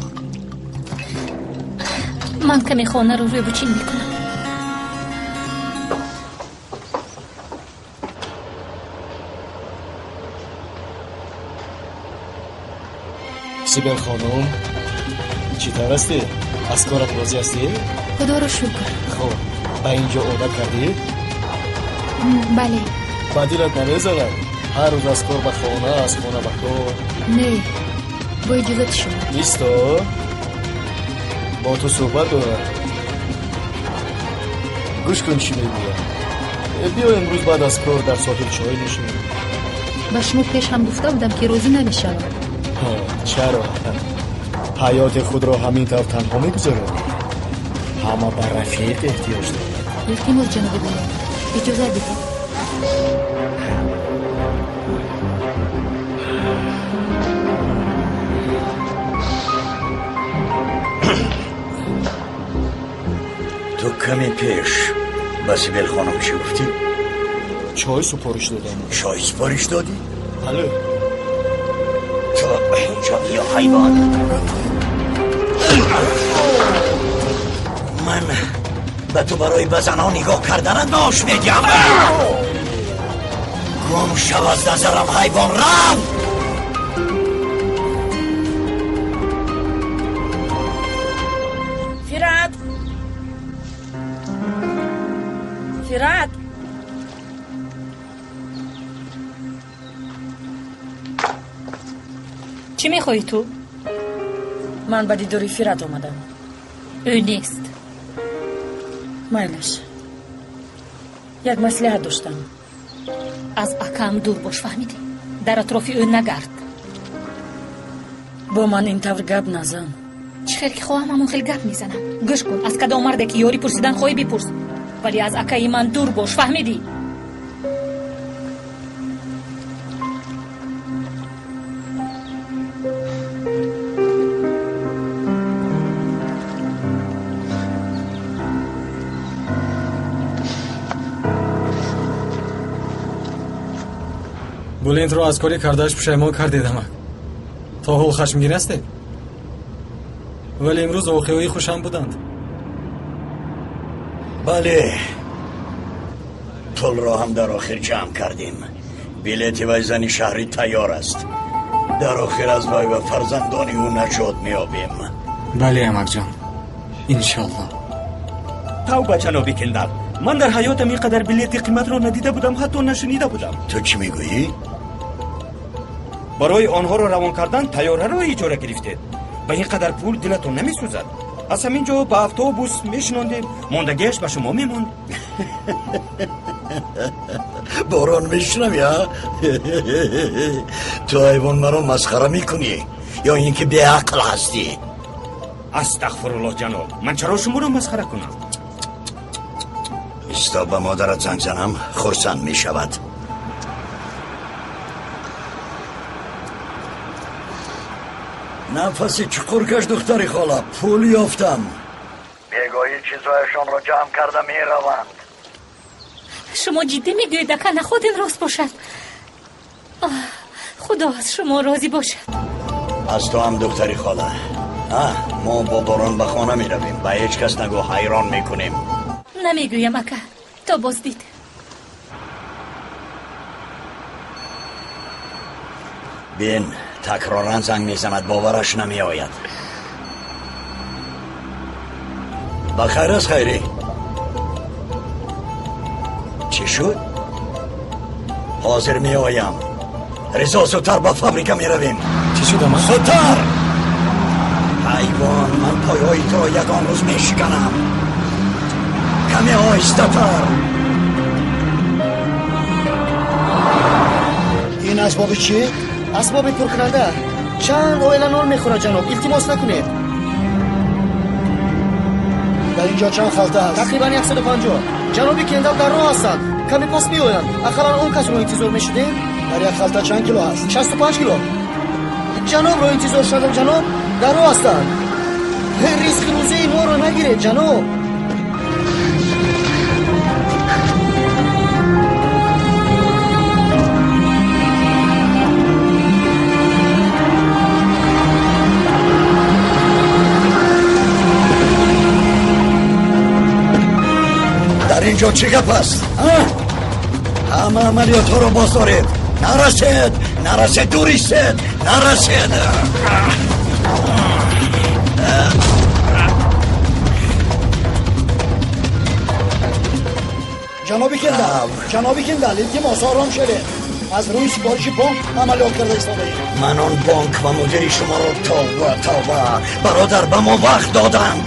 Ман каме хонаро рӯбучин мекунам. Сибел хонум, чӣ тавр ҳастӣ? Аз корат розӣ ҳастӣ? Худоро шукр. Хуб, ба ин ҷо одат кардӣ? Бале. Ба дилат намезанад ҳар рӯз аз кор ба хона, аз хона ба кор? Не. Бо иҷозати шумо. Исто, бо ту суҳбат дорам. Гӯш кун, чӣ мегӯям. Биё имрӯз баъд аз кор дар соҳил чой нӯшем. Ба шумо пеш ҳам гуфта будам, ки розӣ намешавам. Чаро? Ҳаёти худро ҳамин тавр танҳо мегузаронӣ? Ҳама ба рафиқ эҳтиёҷ дорад. Илтимос, ҷаноби Булент, иҷозат диҳед. Ту каме пеш ба Сибел хонум чӣ гуфтӣ? Чой супориш додам. Чой супориш додӣ? Бале. Ту инҷо биё, ҳайвон. Ман ба ту барои ба занҳо нигоҳ карданат маош медиҳам. Гум шав аз назарам, ҳайвон, рав! Фират! Фират! Чӣ мехоҳӣ ту? Ман ба дидори Фират омадам. Ӯ нест. Майлаш, як маслиҳат доштам. Аз акам дур бош, фаҳмидӣ? Дар атрофи ӯ нагард. Бо ман ин тавр гап назан. Чӣ хел ки хоҳам, ҳамон хел гап мезанам. Гӯш кун, аз кадом марде ки ёрӣ пурсидан хоҳӣ, бипурс, вале аз акаи ман дур бош, фаҳмидӣ? Булентро аз кори кардааш пушаймон кардед, амак. То ҳол хашмгин ҳастед? Вале имрӯз воқеаҳои хушам буданд. Бале, пулро ҳам дар охир ҷамъ кардем. Билети вай зани шаҳрӣ тайёр аст. Дар охир аз вай ва фарзандони ӯ наҷот меёбем. Бале, амакҷон, иншоллоҳ. Тавба, ҷаноби Кендал, ман дар ҳаётам ин қадар билети қиматро надида будам, ҳатто нашунида будам. Ту чӣ мегӯӣ? Барои онҳоро равон кардан тайёраро иҷора гирифтед. Ба ин қадар пул дилатон намесӯзад? Аз ҳамин ҷо ба автобус мешинондем, мондагиаш ба шумо мемонд. Борон, мешунавӣ, а? Ту ҳайвон, маро масхара мекунӣ ё ин ки беақл ҳастӣ? Астағфируллоҳ, ҷаноб, ман чаро шуморо масхара кунам? Исто, ба модарат занг занам, хурсанд мешавад. Нафаси чуқур каш, духтари хола, пул ёфтам. Бегоҳӣ чизҳояшонро ҷамъ карда мераванд. Шумо ҷиддӣ мегӯед, ака? Наход ин рост бошад? Худо аз шумо розӣ бошад. Аз ту ҳам, духтари хола. Мо бо борон ба хона меравем. Ба ҳеҷ кас нагӯ, ҳайрон мекунем. Намегӯям, ака, то боздид. Бин, такроран занг мезанад, бовараш намеояд. Ба хайр аст, хайрӣ. Чӣ шуд? Ҳозир меоям. Ризо, зудтар ба фабрика меравем. Чӣ шуд, ама? Зудтар! Ҳайвон, ман пойҳои туро ягон рӯз мешиканам. Каме оҳистатар. Ин асбоби чӣ? Асбоби пуркунанда. Чанд оила нон мехӯрад, ҷаноб, илтимос накунед. Дар инҷо чанд халта аст? Тақрибан 150. Ҷаноби Кендал дар роҳ ҳастанд, каме пас меоянд. Ақаллан он касро интизор мешудем. Дар як халта чанд кило аст? 65 кило. Ҷанобро интизор шудам, ҷаноб, дар роҳ ҳастанд. Ризқи рӯзии моро нагиред, ҷаноб. Дар инҷо чӣ гап аст? Ҳама амалиётҳоро боз доред. Нарасед, нарасед, дур истед, нарасед. Ҷаноби Кендал, ҷаноби Кендал, илтимос, ором шавед. Аз рӯи супориши бонк амалиёт карда истодаем. Ман он бонк ва мудири шуморо тавба тавба. Бародар, ба мо вақт доданд.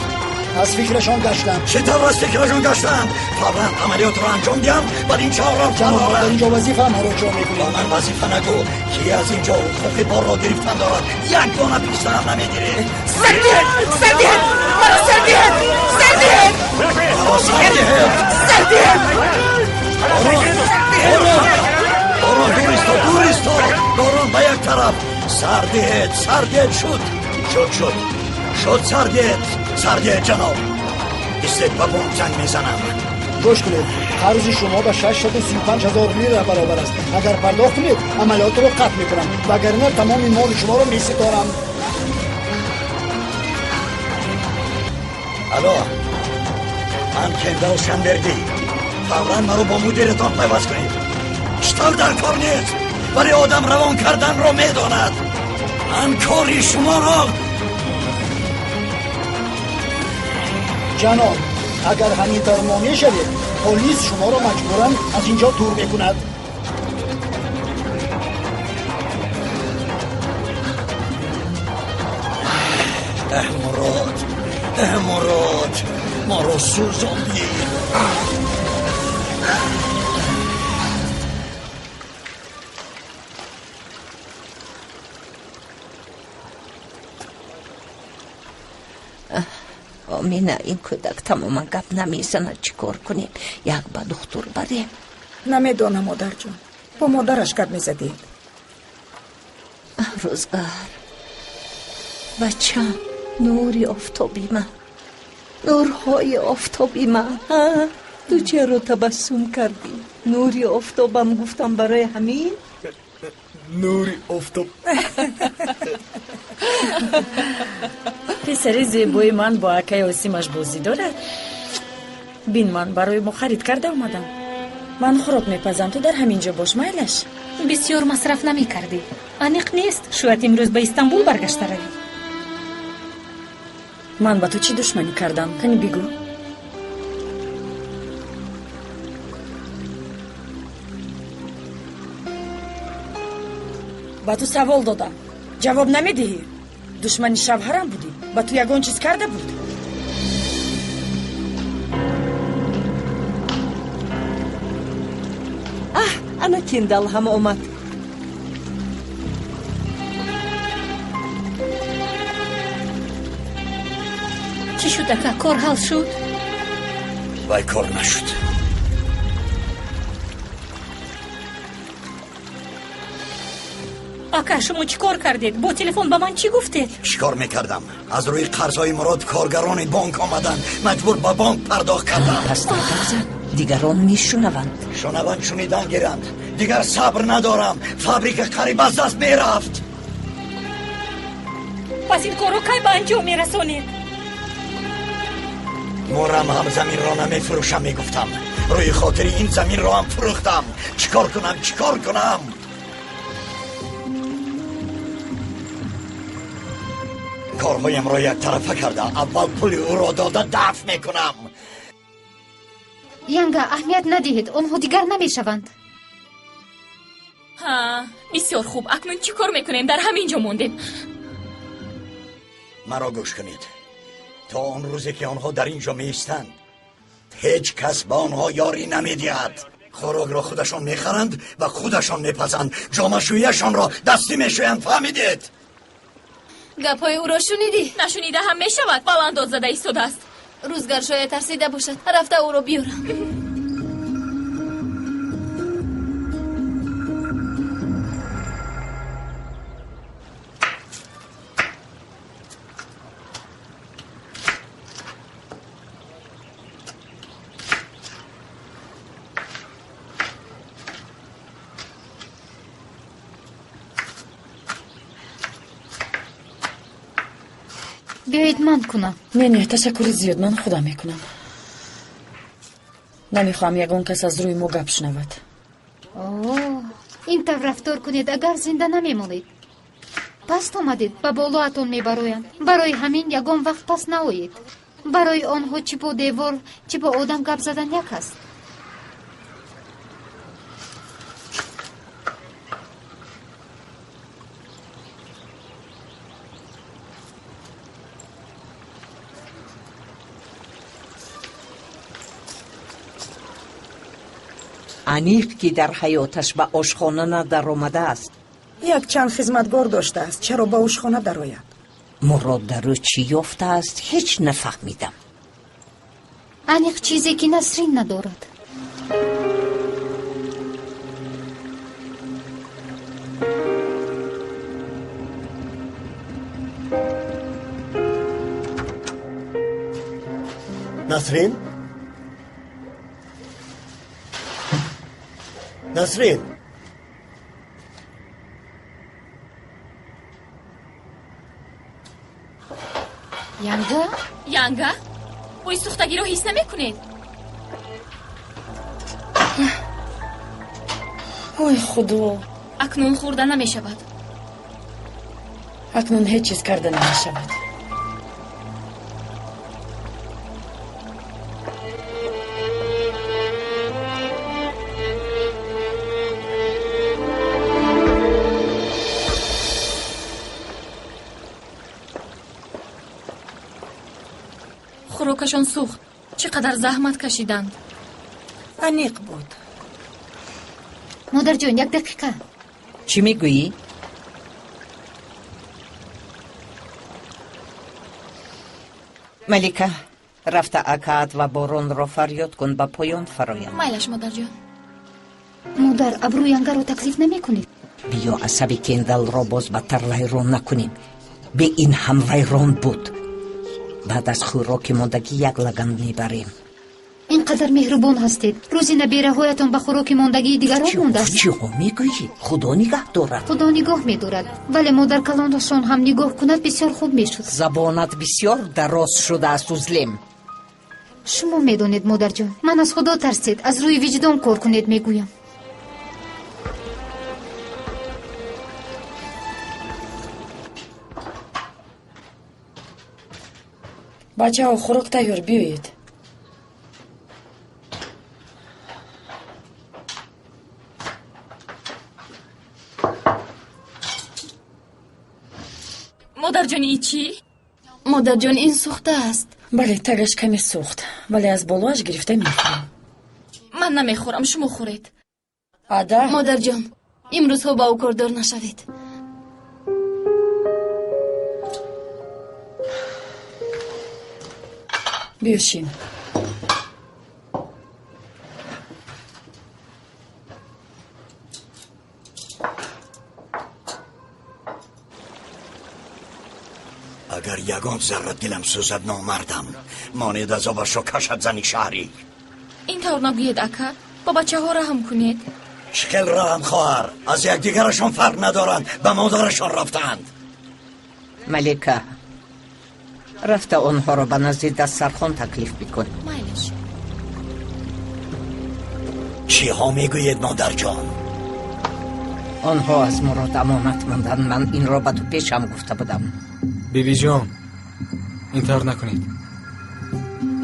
Аз фикрашон гаштанд. Чӣ тавр аз фикрашон гаштанд? Фавран амалиётро анҷом диҳам, вале ин чаҳорро Ҷаноб, дар инҷо вазифа маро ҷо мекунед. Ба ман вазифа нагӯ. Ки аз инҷо ҳуқуқи борро гирифтан дорад? Як дона писта ҳам намегиред. Сар диҳед! Сар диҳед! Маро сар диҳед! Сар диҳед! Маро сар диҳед! Сар диҳед! Борон! Борон! Борон, дур исто, дур исто! Борон, ба як тараф! Сар диҳед, сар диҳед, шуд! Шуд, шуд! Шуд, сар диҳед! Сар диҳед, ҷаноб! Истед, ба бонк занг мезанам. Гӯш кунед, қарзи шумо ба 635 ҳазор лира баробар аст. Агар пардохт кунед, амалиётро қатъ мекунам, вагарна тамоми моли шуморо меситорам. Алло, ман Кендал Шанбердӣ. Фавран маро бо мудиратон пайваст кунед. Штаб дар кор нест, вале одам равон карданро медонад. Ман кори шуморо. Ҷаноб, агар ҳамин тавр монеъ шавед, полис шуморо маҷбуран аз ин ҷо дур мекунад. Эҳ, Мурод, эҳ, Мурод, моро сӯзондӣ. Омина, ин кӯдак тамоман гап намезанад. Чӣ кор кунем? Як ба духтур барем. Намедонам, модарҷон. Бо модараш гап мезадед. Рӯзгар, бачам, нури офтоби ман, нурҳои офтоби ман. Ту чаро табассум кардӣ? Нури офтобам гуфтам барои ҳамин? Нури офтоб. Писари зебои ман бо акаи Осимаш бозӣ дорад. Бин, ман барои мо харид карда омадам. Ман хӯрок мепазам, ту дар ҳамин ҷо бош, майлаш? Бисёр масраф намекардӣ. Аниқ нест, шояд имрӯз ба Истанбул баргашта равӣ. Ман ба ту чӣ душманӣ кардам? Кани бигӯ. Ба ту савол додам, ҷавоб намедиҳӣ? Душмани шавҳарам будӣ? Ба ту ягон чиз карда буд? Аҳ, ана Кендал ҳам омад. Чӣ шуд, ака? Кор ҳал шуд? Вай, кор нашуд. Ака, шумо чӣ кор кардед? Бо телефон ба ман чӣ гуфтед? Чӣ кор мекардам? Аз рӯи қарзҳои Мурод коргарони бонк омаданд. Маҷбур ба бонк пардохт кардам. Пастар гап зан, дигарон мешунаванд. Шунаванд, шунидан гиранд. Дигар сабр надорам. Фабрика қариб аз даст мерафт. Пас ин корро кай ба анҷом мерасонед? Мурам ҳам заминро намефурӯшам мегуфтам. Рӯи хотири ин заминро ҳам фурӯхтам. Чӣ кор кунам, чӣ кор кунам? Корҳоямро яктарафа карда, аввал пули ӯро дода дафт мекунам. Янга, аҳамият надиҳед, онҳо дигар намешаванд. Ҳа, бисёр хуб. Акнун чӣ кор мекунем? Дар ҳамин ҷо мондем. Маро гӯш кунед. То он рӯзе ки онҳо дар ин ҷо меистанд, ҳеҷ кас ба онҳо ёрӣ намедиҳад. Хӯрокро худашон мехаранд ва худашон мепазанд. Ҷомашӯяшонро дастӣ мешӯянд, фаҳмидед? Гапҳои ӯро шунидӣ? Нашунида ҳам мешавад. Баланд дод зада истодааст. Рӯзгар шояд тарсида бошад. Рафта ӯро биёрам. Биёед ман кунам. Не, не, ташаккури зиёд, ман худам мекунам. Намехоҳам ягон кас аз рӯи мо гап шунавад. О, ин тавр рафтор кунед, агар зинда намемонед. Паст омадед, ба болоатон мебароянд. Барои ҳамин ягон вақт пас наоед. Барои онҳо чӣ бо девор, чӣ бо одам гап задан як аст. Аниқ ки дар ҳаёташ ба ошхона надаромадааст. Якчанд хизматгор доштааст, чаро ба ошхона дарояд? Мурод дар ӯ чӣ ёфтааст, ҳеҷ нафаҳмидам. Аниқ чизе ки Насрин надорад. Насрин? Насрин? Янга? Янга? Бӯи сӯхтагиро ҳис намекунед? Ой, Худо! Акнун хӯрда намешавад. Акнун ҳеҷ чиз карда намешавад. Хӯрокашон сӯхт. Чӣ қадар заҳмат кашиданд. Аниқ буд. Модарҷон, як дақиқа. Чӣ мегӯӣ? Малика, рафта акаат ва Боронро фарёд кун, ба поён фароянд. Майлаш, модарҷон. Модар, абрӯи Янгаро таклиф намекунед? Биё асаби Кендалро боз бадтар вайрон накунем. Бе ин ҳам вайрон буд. Баъд аз хӯроки мондагӣ як лаган мебарем. Ин қадар меҳрубон ҳастед. Рӯзи набераҳоятон ба хӯроки мондагии дигарон мондааст. Чиҳо мегӯӣ? Худо нигаҳ дорад. Худо нигоҳ медорад, вале модаркалонашон ҳам нигоҳ кунад бисёр хуб мешуд. Забонат бисёр дароз шудааст, Узлем. Шумо медонед, модарҷон, ман аз Худо тарсед, аз рӯи виҷдон кор кунед мегӯям. Бачаҳо, хӯрок тайёр, биёед. Модарҷон, ин чӣ? Модарҷон, ин сӯхта аст. Бале, тагаш каме сӯхт, вале аз болоаш гирифта мехӯрем. Ман намехӯрам, шумо хӯред. Ада? Модарҷон, имрӯзҳо ба ӯ кордор нашавед. Биё шин. Агар ягон зарра дилам сӯзад, номардам. Монед азобашро кашад зани шаҳрӣ. Ин тавр нагӯед, ака. Ба бачаҳо раҳм кунед. Чӣ хел раҳм, хоҳар? Аз якдигарашон фарқ надоранд, ба модарашон рафтаанд. Малика, рафта онҳоро ба назди дастархон таклиф бикун. Майлаш. Чиҳо мегӯед, модарҷон? Онҳо аз Мурод амонат монданд. Ман инро ба ту пешам гуфта будам. Бибиҷон, ин тавр накунед.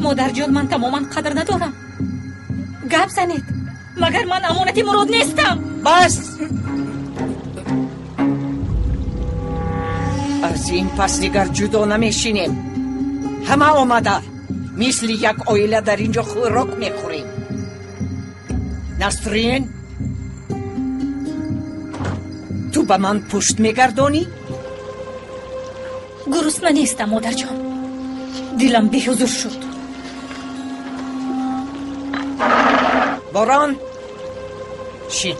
Модарҷон, ман тамоман қадр надорам. Гап занед, магар ман амонати Мурод нестам? Бас! Аз ин пас дигар ҷудо намешинем. Ҳама омада мисли як оила дар ин ҷо хӯрок мехӯрем. Насрин, ту ба ман пушт мегардонӣ? Гурусна нестам, модарҷон. Дилам беҳузур шуд. Борон, шин.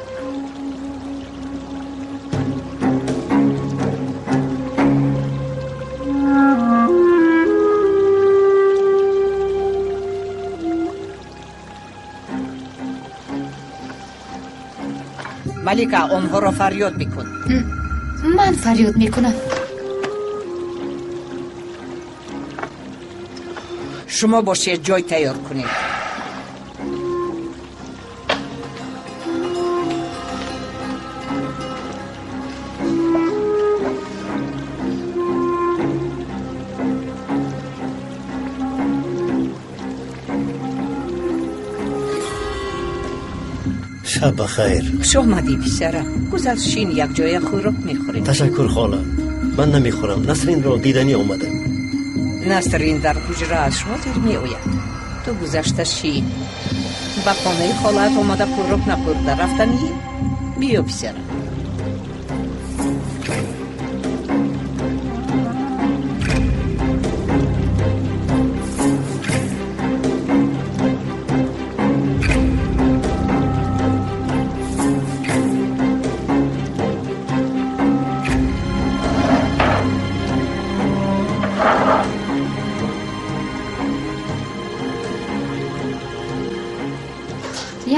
Малика, онҳоро фарёд бикун. Ман фарёд мекунам. Шумо бошед, ҷой тайёр кунед. Шаб бахайр. Хуш омадӣ, писарам. Гузар, шин, якҷоя хӯрок мехӯрем. Ташаккур, хола, ман намехӯрам. Насринро диданӣ омадам. Насрин дар ҳуҷрааш ҳозир меояд. Ту гузашта шин. Ба хонаи холаат омада хӯрок нахӯрда рафтанӣ? Биё, писарам.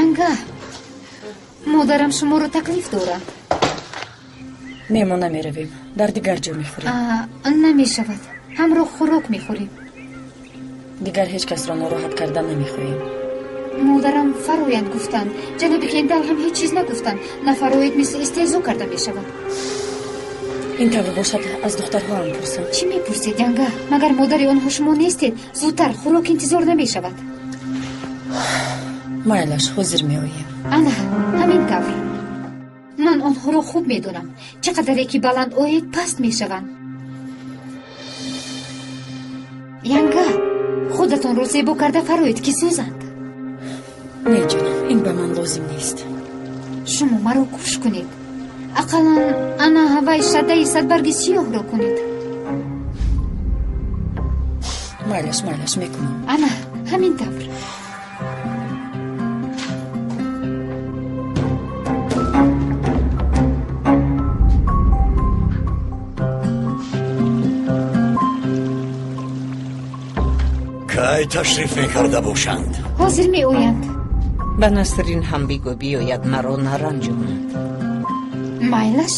Янга, модарам шуморо таклиф дорад. Не, мо намеравем, дар дигар ҷо мехӯрем. Намешавад, ҳамроҳ хӯрок мехӯрем. Дигар ҳеҷ касро нороҳат кардан намехоҳем. Модарам фароянд гуфтанд. Ҷаноби Кендал ҳам ҳеҷ чиз нагуфтанд. Нафароед мисли истеҳзо карда мешавад. Ин тавр бошад, аз духтарҳоам пурсам. Чӣ мепурсед, Янга? Магар модари онҳо шумо нестед? Зудтар, хӯрок интизор намешавад. Майлаш, ҳозир меоем. Ана ҳамин тавр. Ман онҳоро хуб медонам. Чӣ қадаре ки баланд оед, паст мешаванд. Янга, худатонро зебо карда фароед, ки сӯзанд. Не, ҷонам, ин ба ман лозим нест. Шумо маро гӯш кунед. Ақаллан ана ҳавай шадаи садбарги сиёҳро кунед. Майлаш, майлаш, мекунам. Ана ҳамин тавр. Кай ташриф мекарда бошанд? Ҳозир меоянд. Ба Насрин ҳам бигӯ биёяд, маро наранҷонад. Майлаш.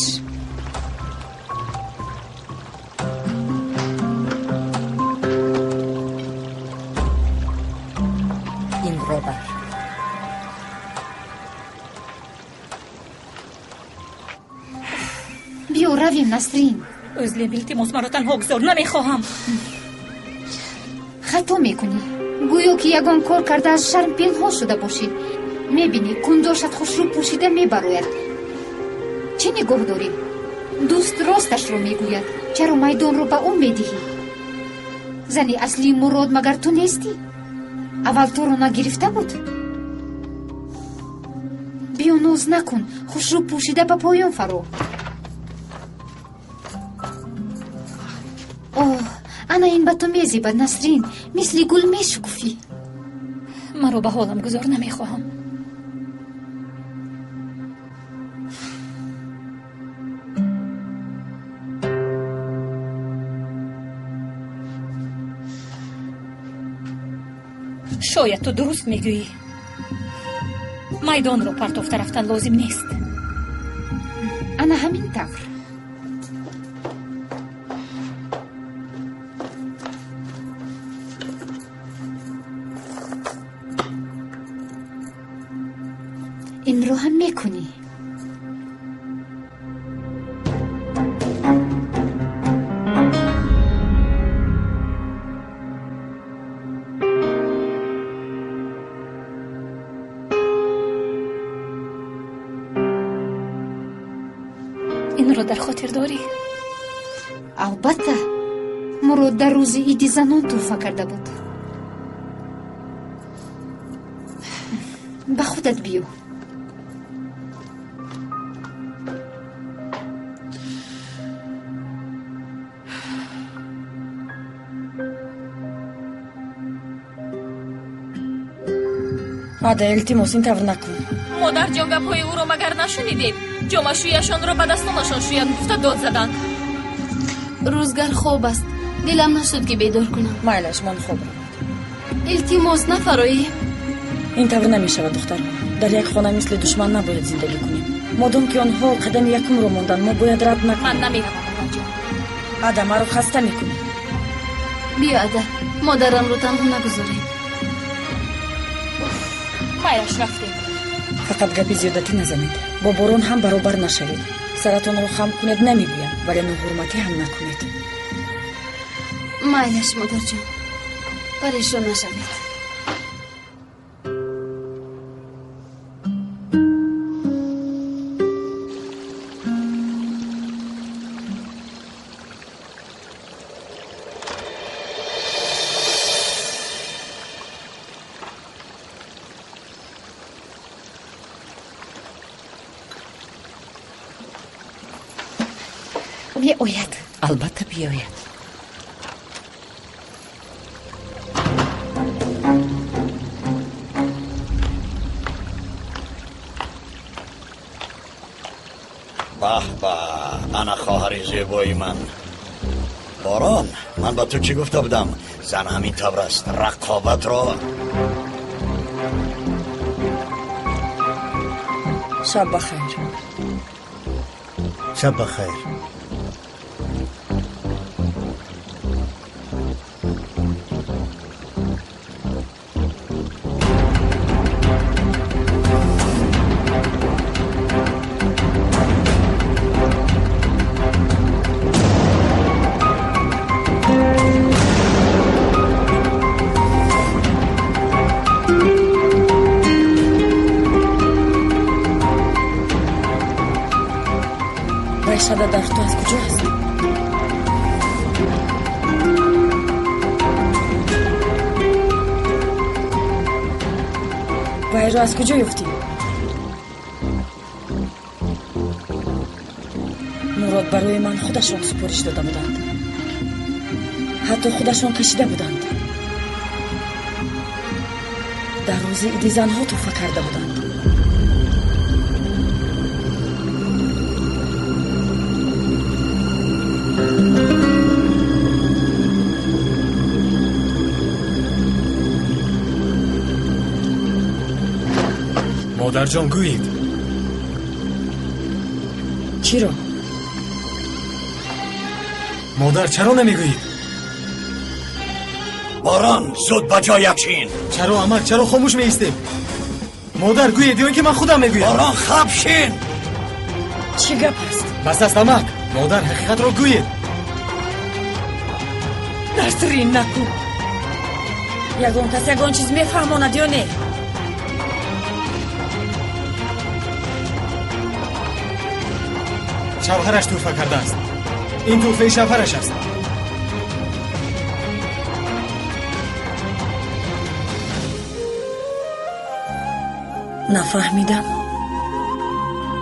Инро бар. Биё равем, Насрин. Ӯзлем, илтимос, маро танҳо гузор, намехоҳам. Хато мекунӣ. Гӯё ки ягон кор карда аз шарм пинҳон шуда бошӣ. Мебинӣ, кундошат хушрӯ пӯшида мебарояд. Чӣ нигоҳ дорӣ? Дӯст росташро мегӯяд. Чаро майдонро ба ӯ медиҳӣ? Зани аслии Мурод магар ту нестӣ? Аввал туро нагирифта буд? Биё, ноз накун, хушрӯ пӯшида ба поён фаро. Оҳ, ана ин ба ту мезебад, Насрин, мисли гул мешукуфӣ. Маро ба ҳолам гузор, намехоҳам. Шояд ту дуруст мегӯӣ. Майдонро партофта рафтан лозим нест. Ана ҳамин тавр. Инро ҳам мекунӣ. Инро дар хотир дорӣ? Албатта, Мурод дар рӯзи иди занон тӯҳфа карда буд. Ба худат биё. Ада, илтимос, ин тавр накун. Модарҷон, гапҳои ӯро магар нашунидед? Ҷомашӯяшонро ба дастонашон шӯянд гуфта дод заданд. Рӯзгар хоб аст, дилам нашуд ки бедор кунам. Майлаш, ман хоб равад. Илтимос, нафароӣ. Ин тавр намешавад, духтар. Дар як хона мисли душман набояд зиндагӣ кунем. Модом ки онҳо қадами якумро монданд, мо бояд рад накунем. Ман намеравам, модарҷон. Ада, маро хаста мекунӣ. Биё, ада, модарамро танҳо нагузорем. Майлаш, рафтем. Фақат гапи зиёдатӣ назанед. Бо борон ҳам баробар нашавед. Саратонро хам кунед намегӯям, вале ноҳурматӣ ҳам накунед. Майлаш, модарҷон, парешон нашавед. Меояд. Албатта биёяд. Баҳ ба, ана хоҳари зебои ман. Борон, ман ба ту чӣ гуфта будам? Зан ҳамин тавр аст, рақобатро. Шаб бахайр. Шаб бахайр. Шада дар ту аз куҷо аст? Вайро аз куҷо ёфтӣ? Мурод барои ман худашон супориш дода буданд. Ҳатто худашон кашида буданд. Дар рӯзи иди занҳо тӯҳфа карда буданд. Модарҷон, гӯед. Чиро? Модар, чаро намегӯед? Борон, зуд ба ҷоят шин. Чаро, амак, чаро хомӯш меистем? Модар, гӯед ё ин ки ман худам мегӯям? Борон, хаб шин. Чӣ гап аст? Бас аст, амак. Модар, ҳақиқатро гӯед. Насрин, накун. Ягон кас ягон чиз мефаҳмонад ё не? Шавҳараш тӯҳфа кардааст. Ин тӯҳфаи шавҳараш аст. Нафаҳмидам.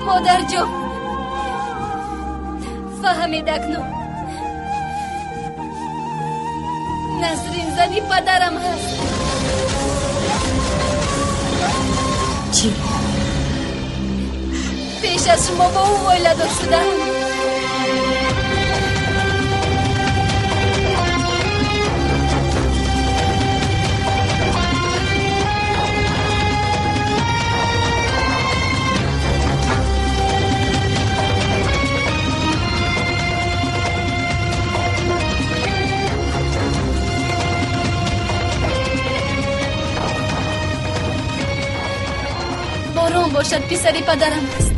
Модарҷон, фаҳмед акнун. Насрин зани падарам ҳаст. Чӣ? Пеш аз шумо бо ӯ оиладор шудаам. Борон бошад, писари падарам аст.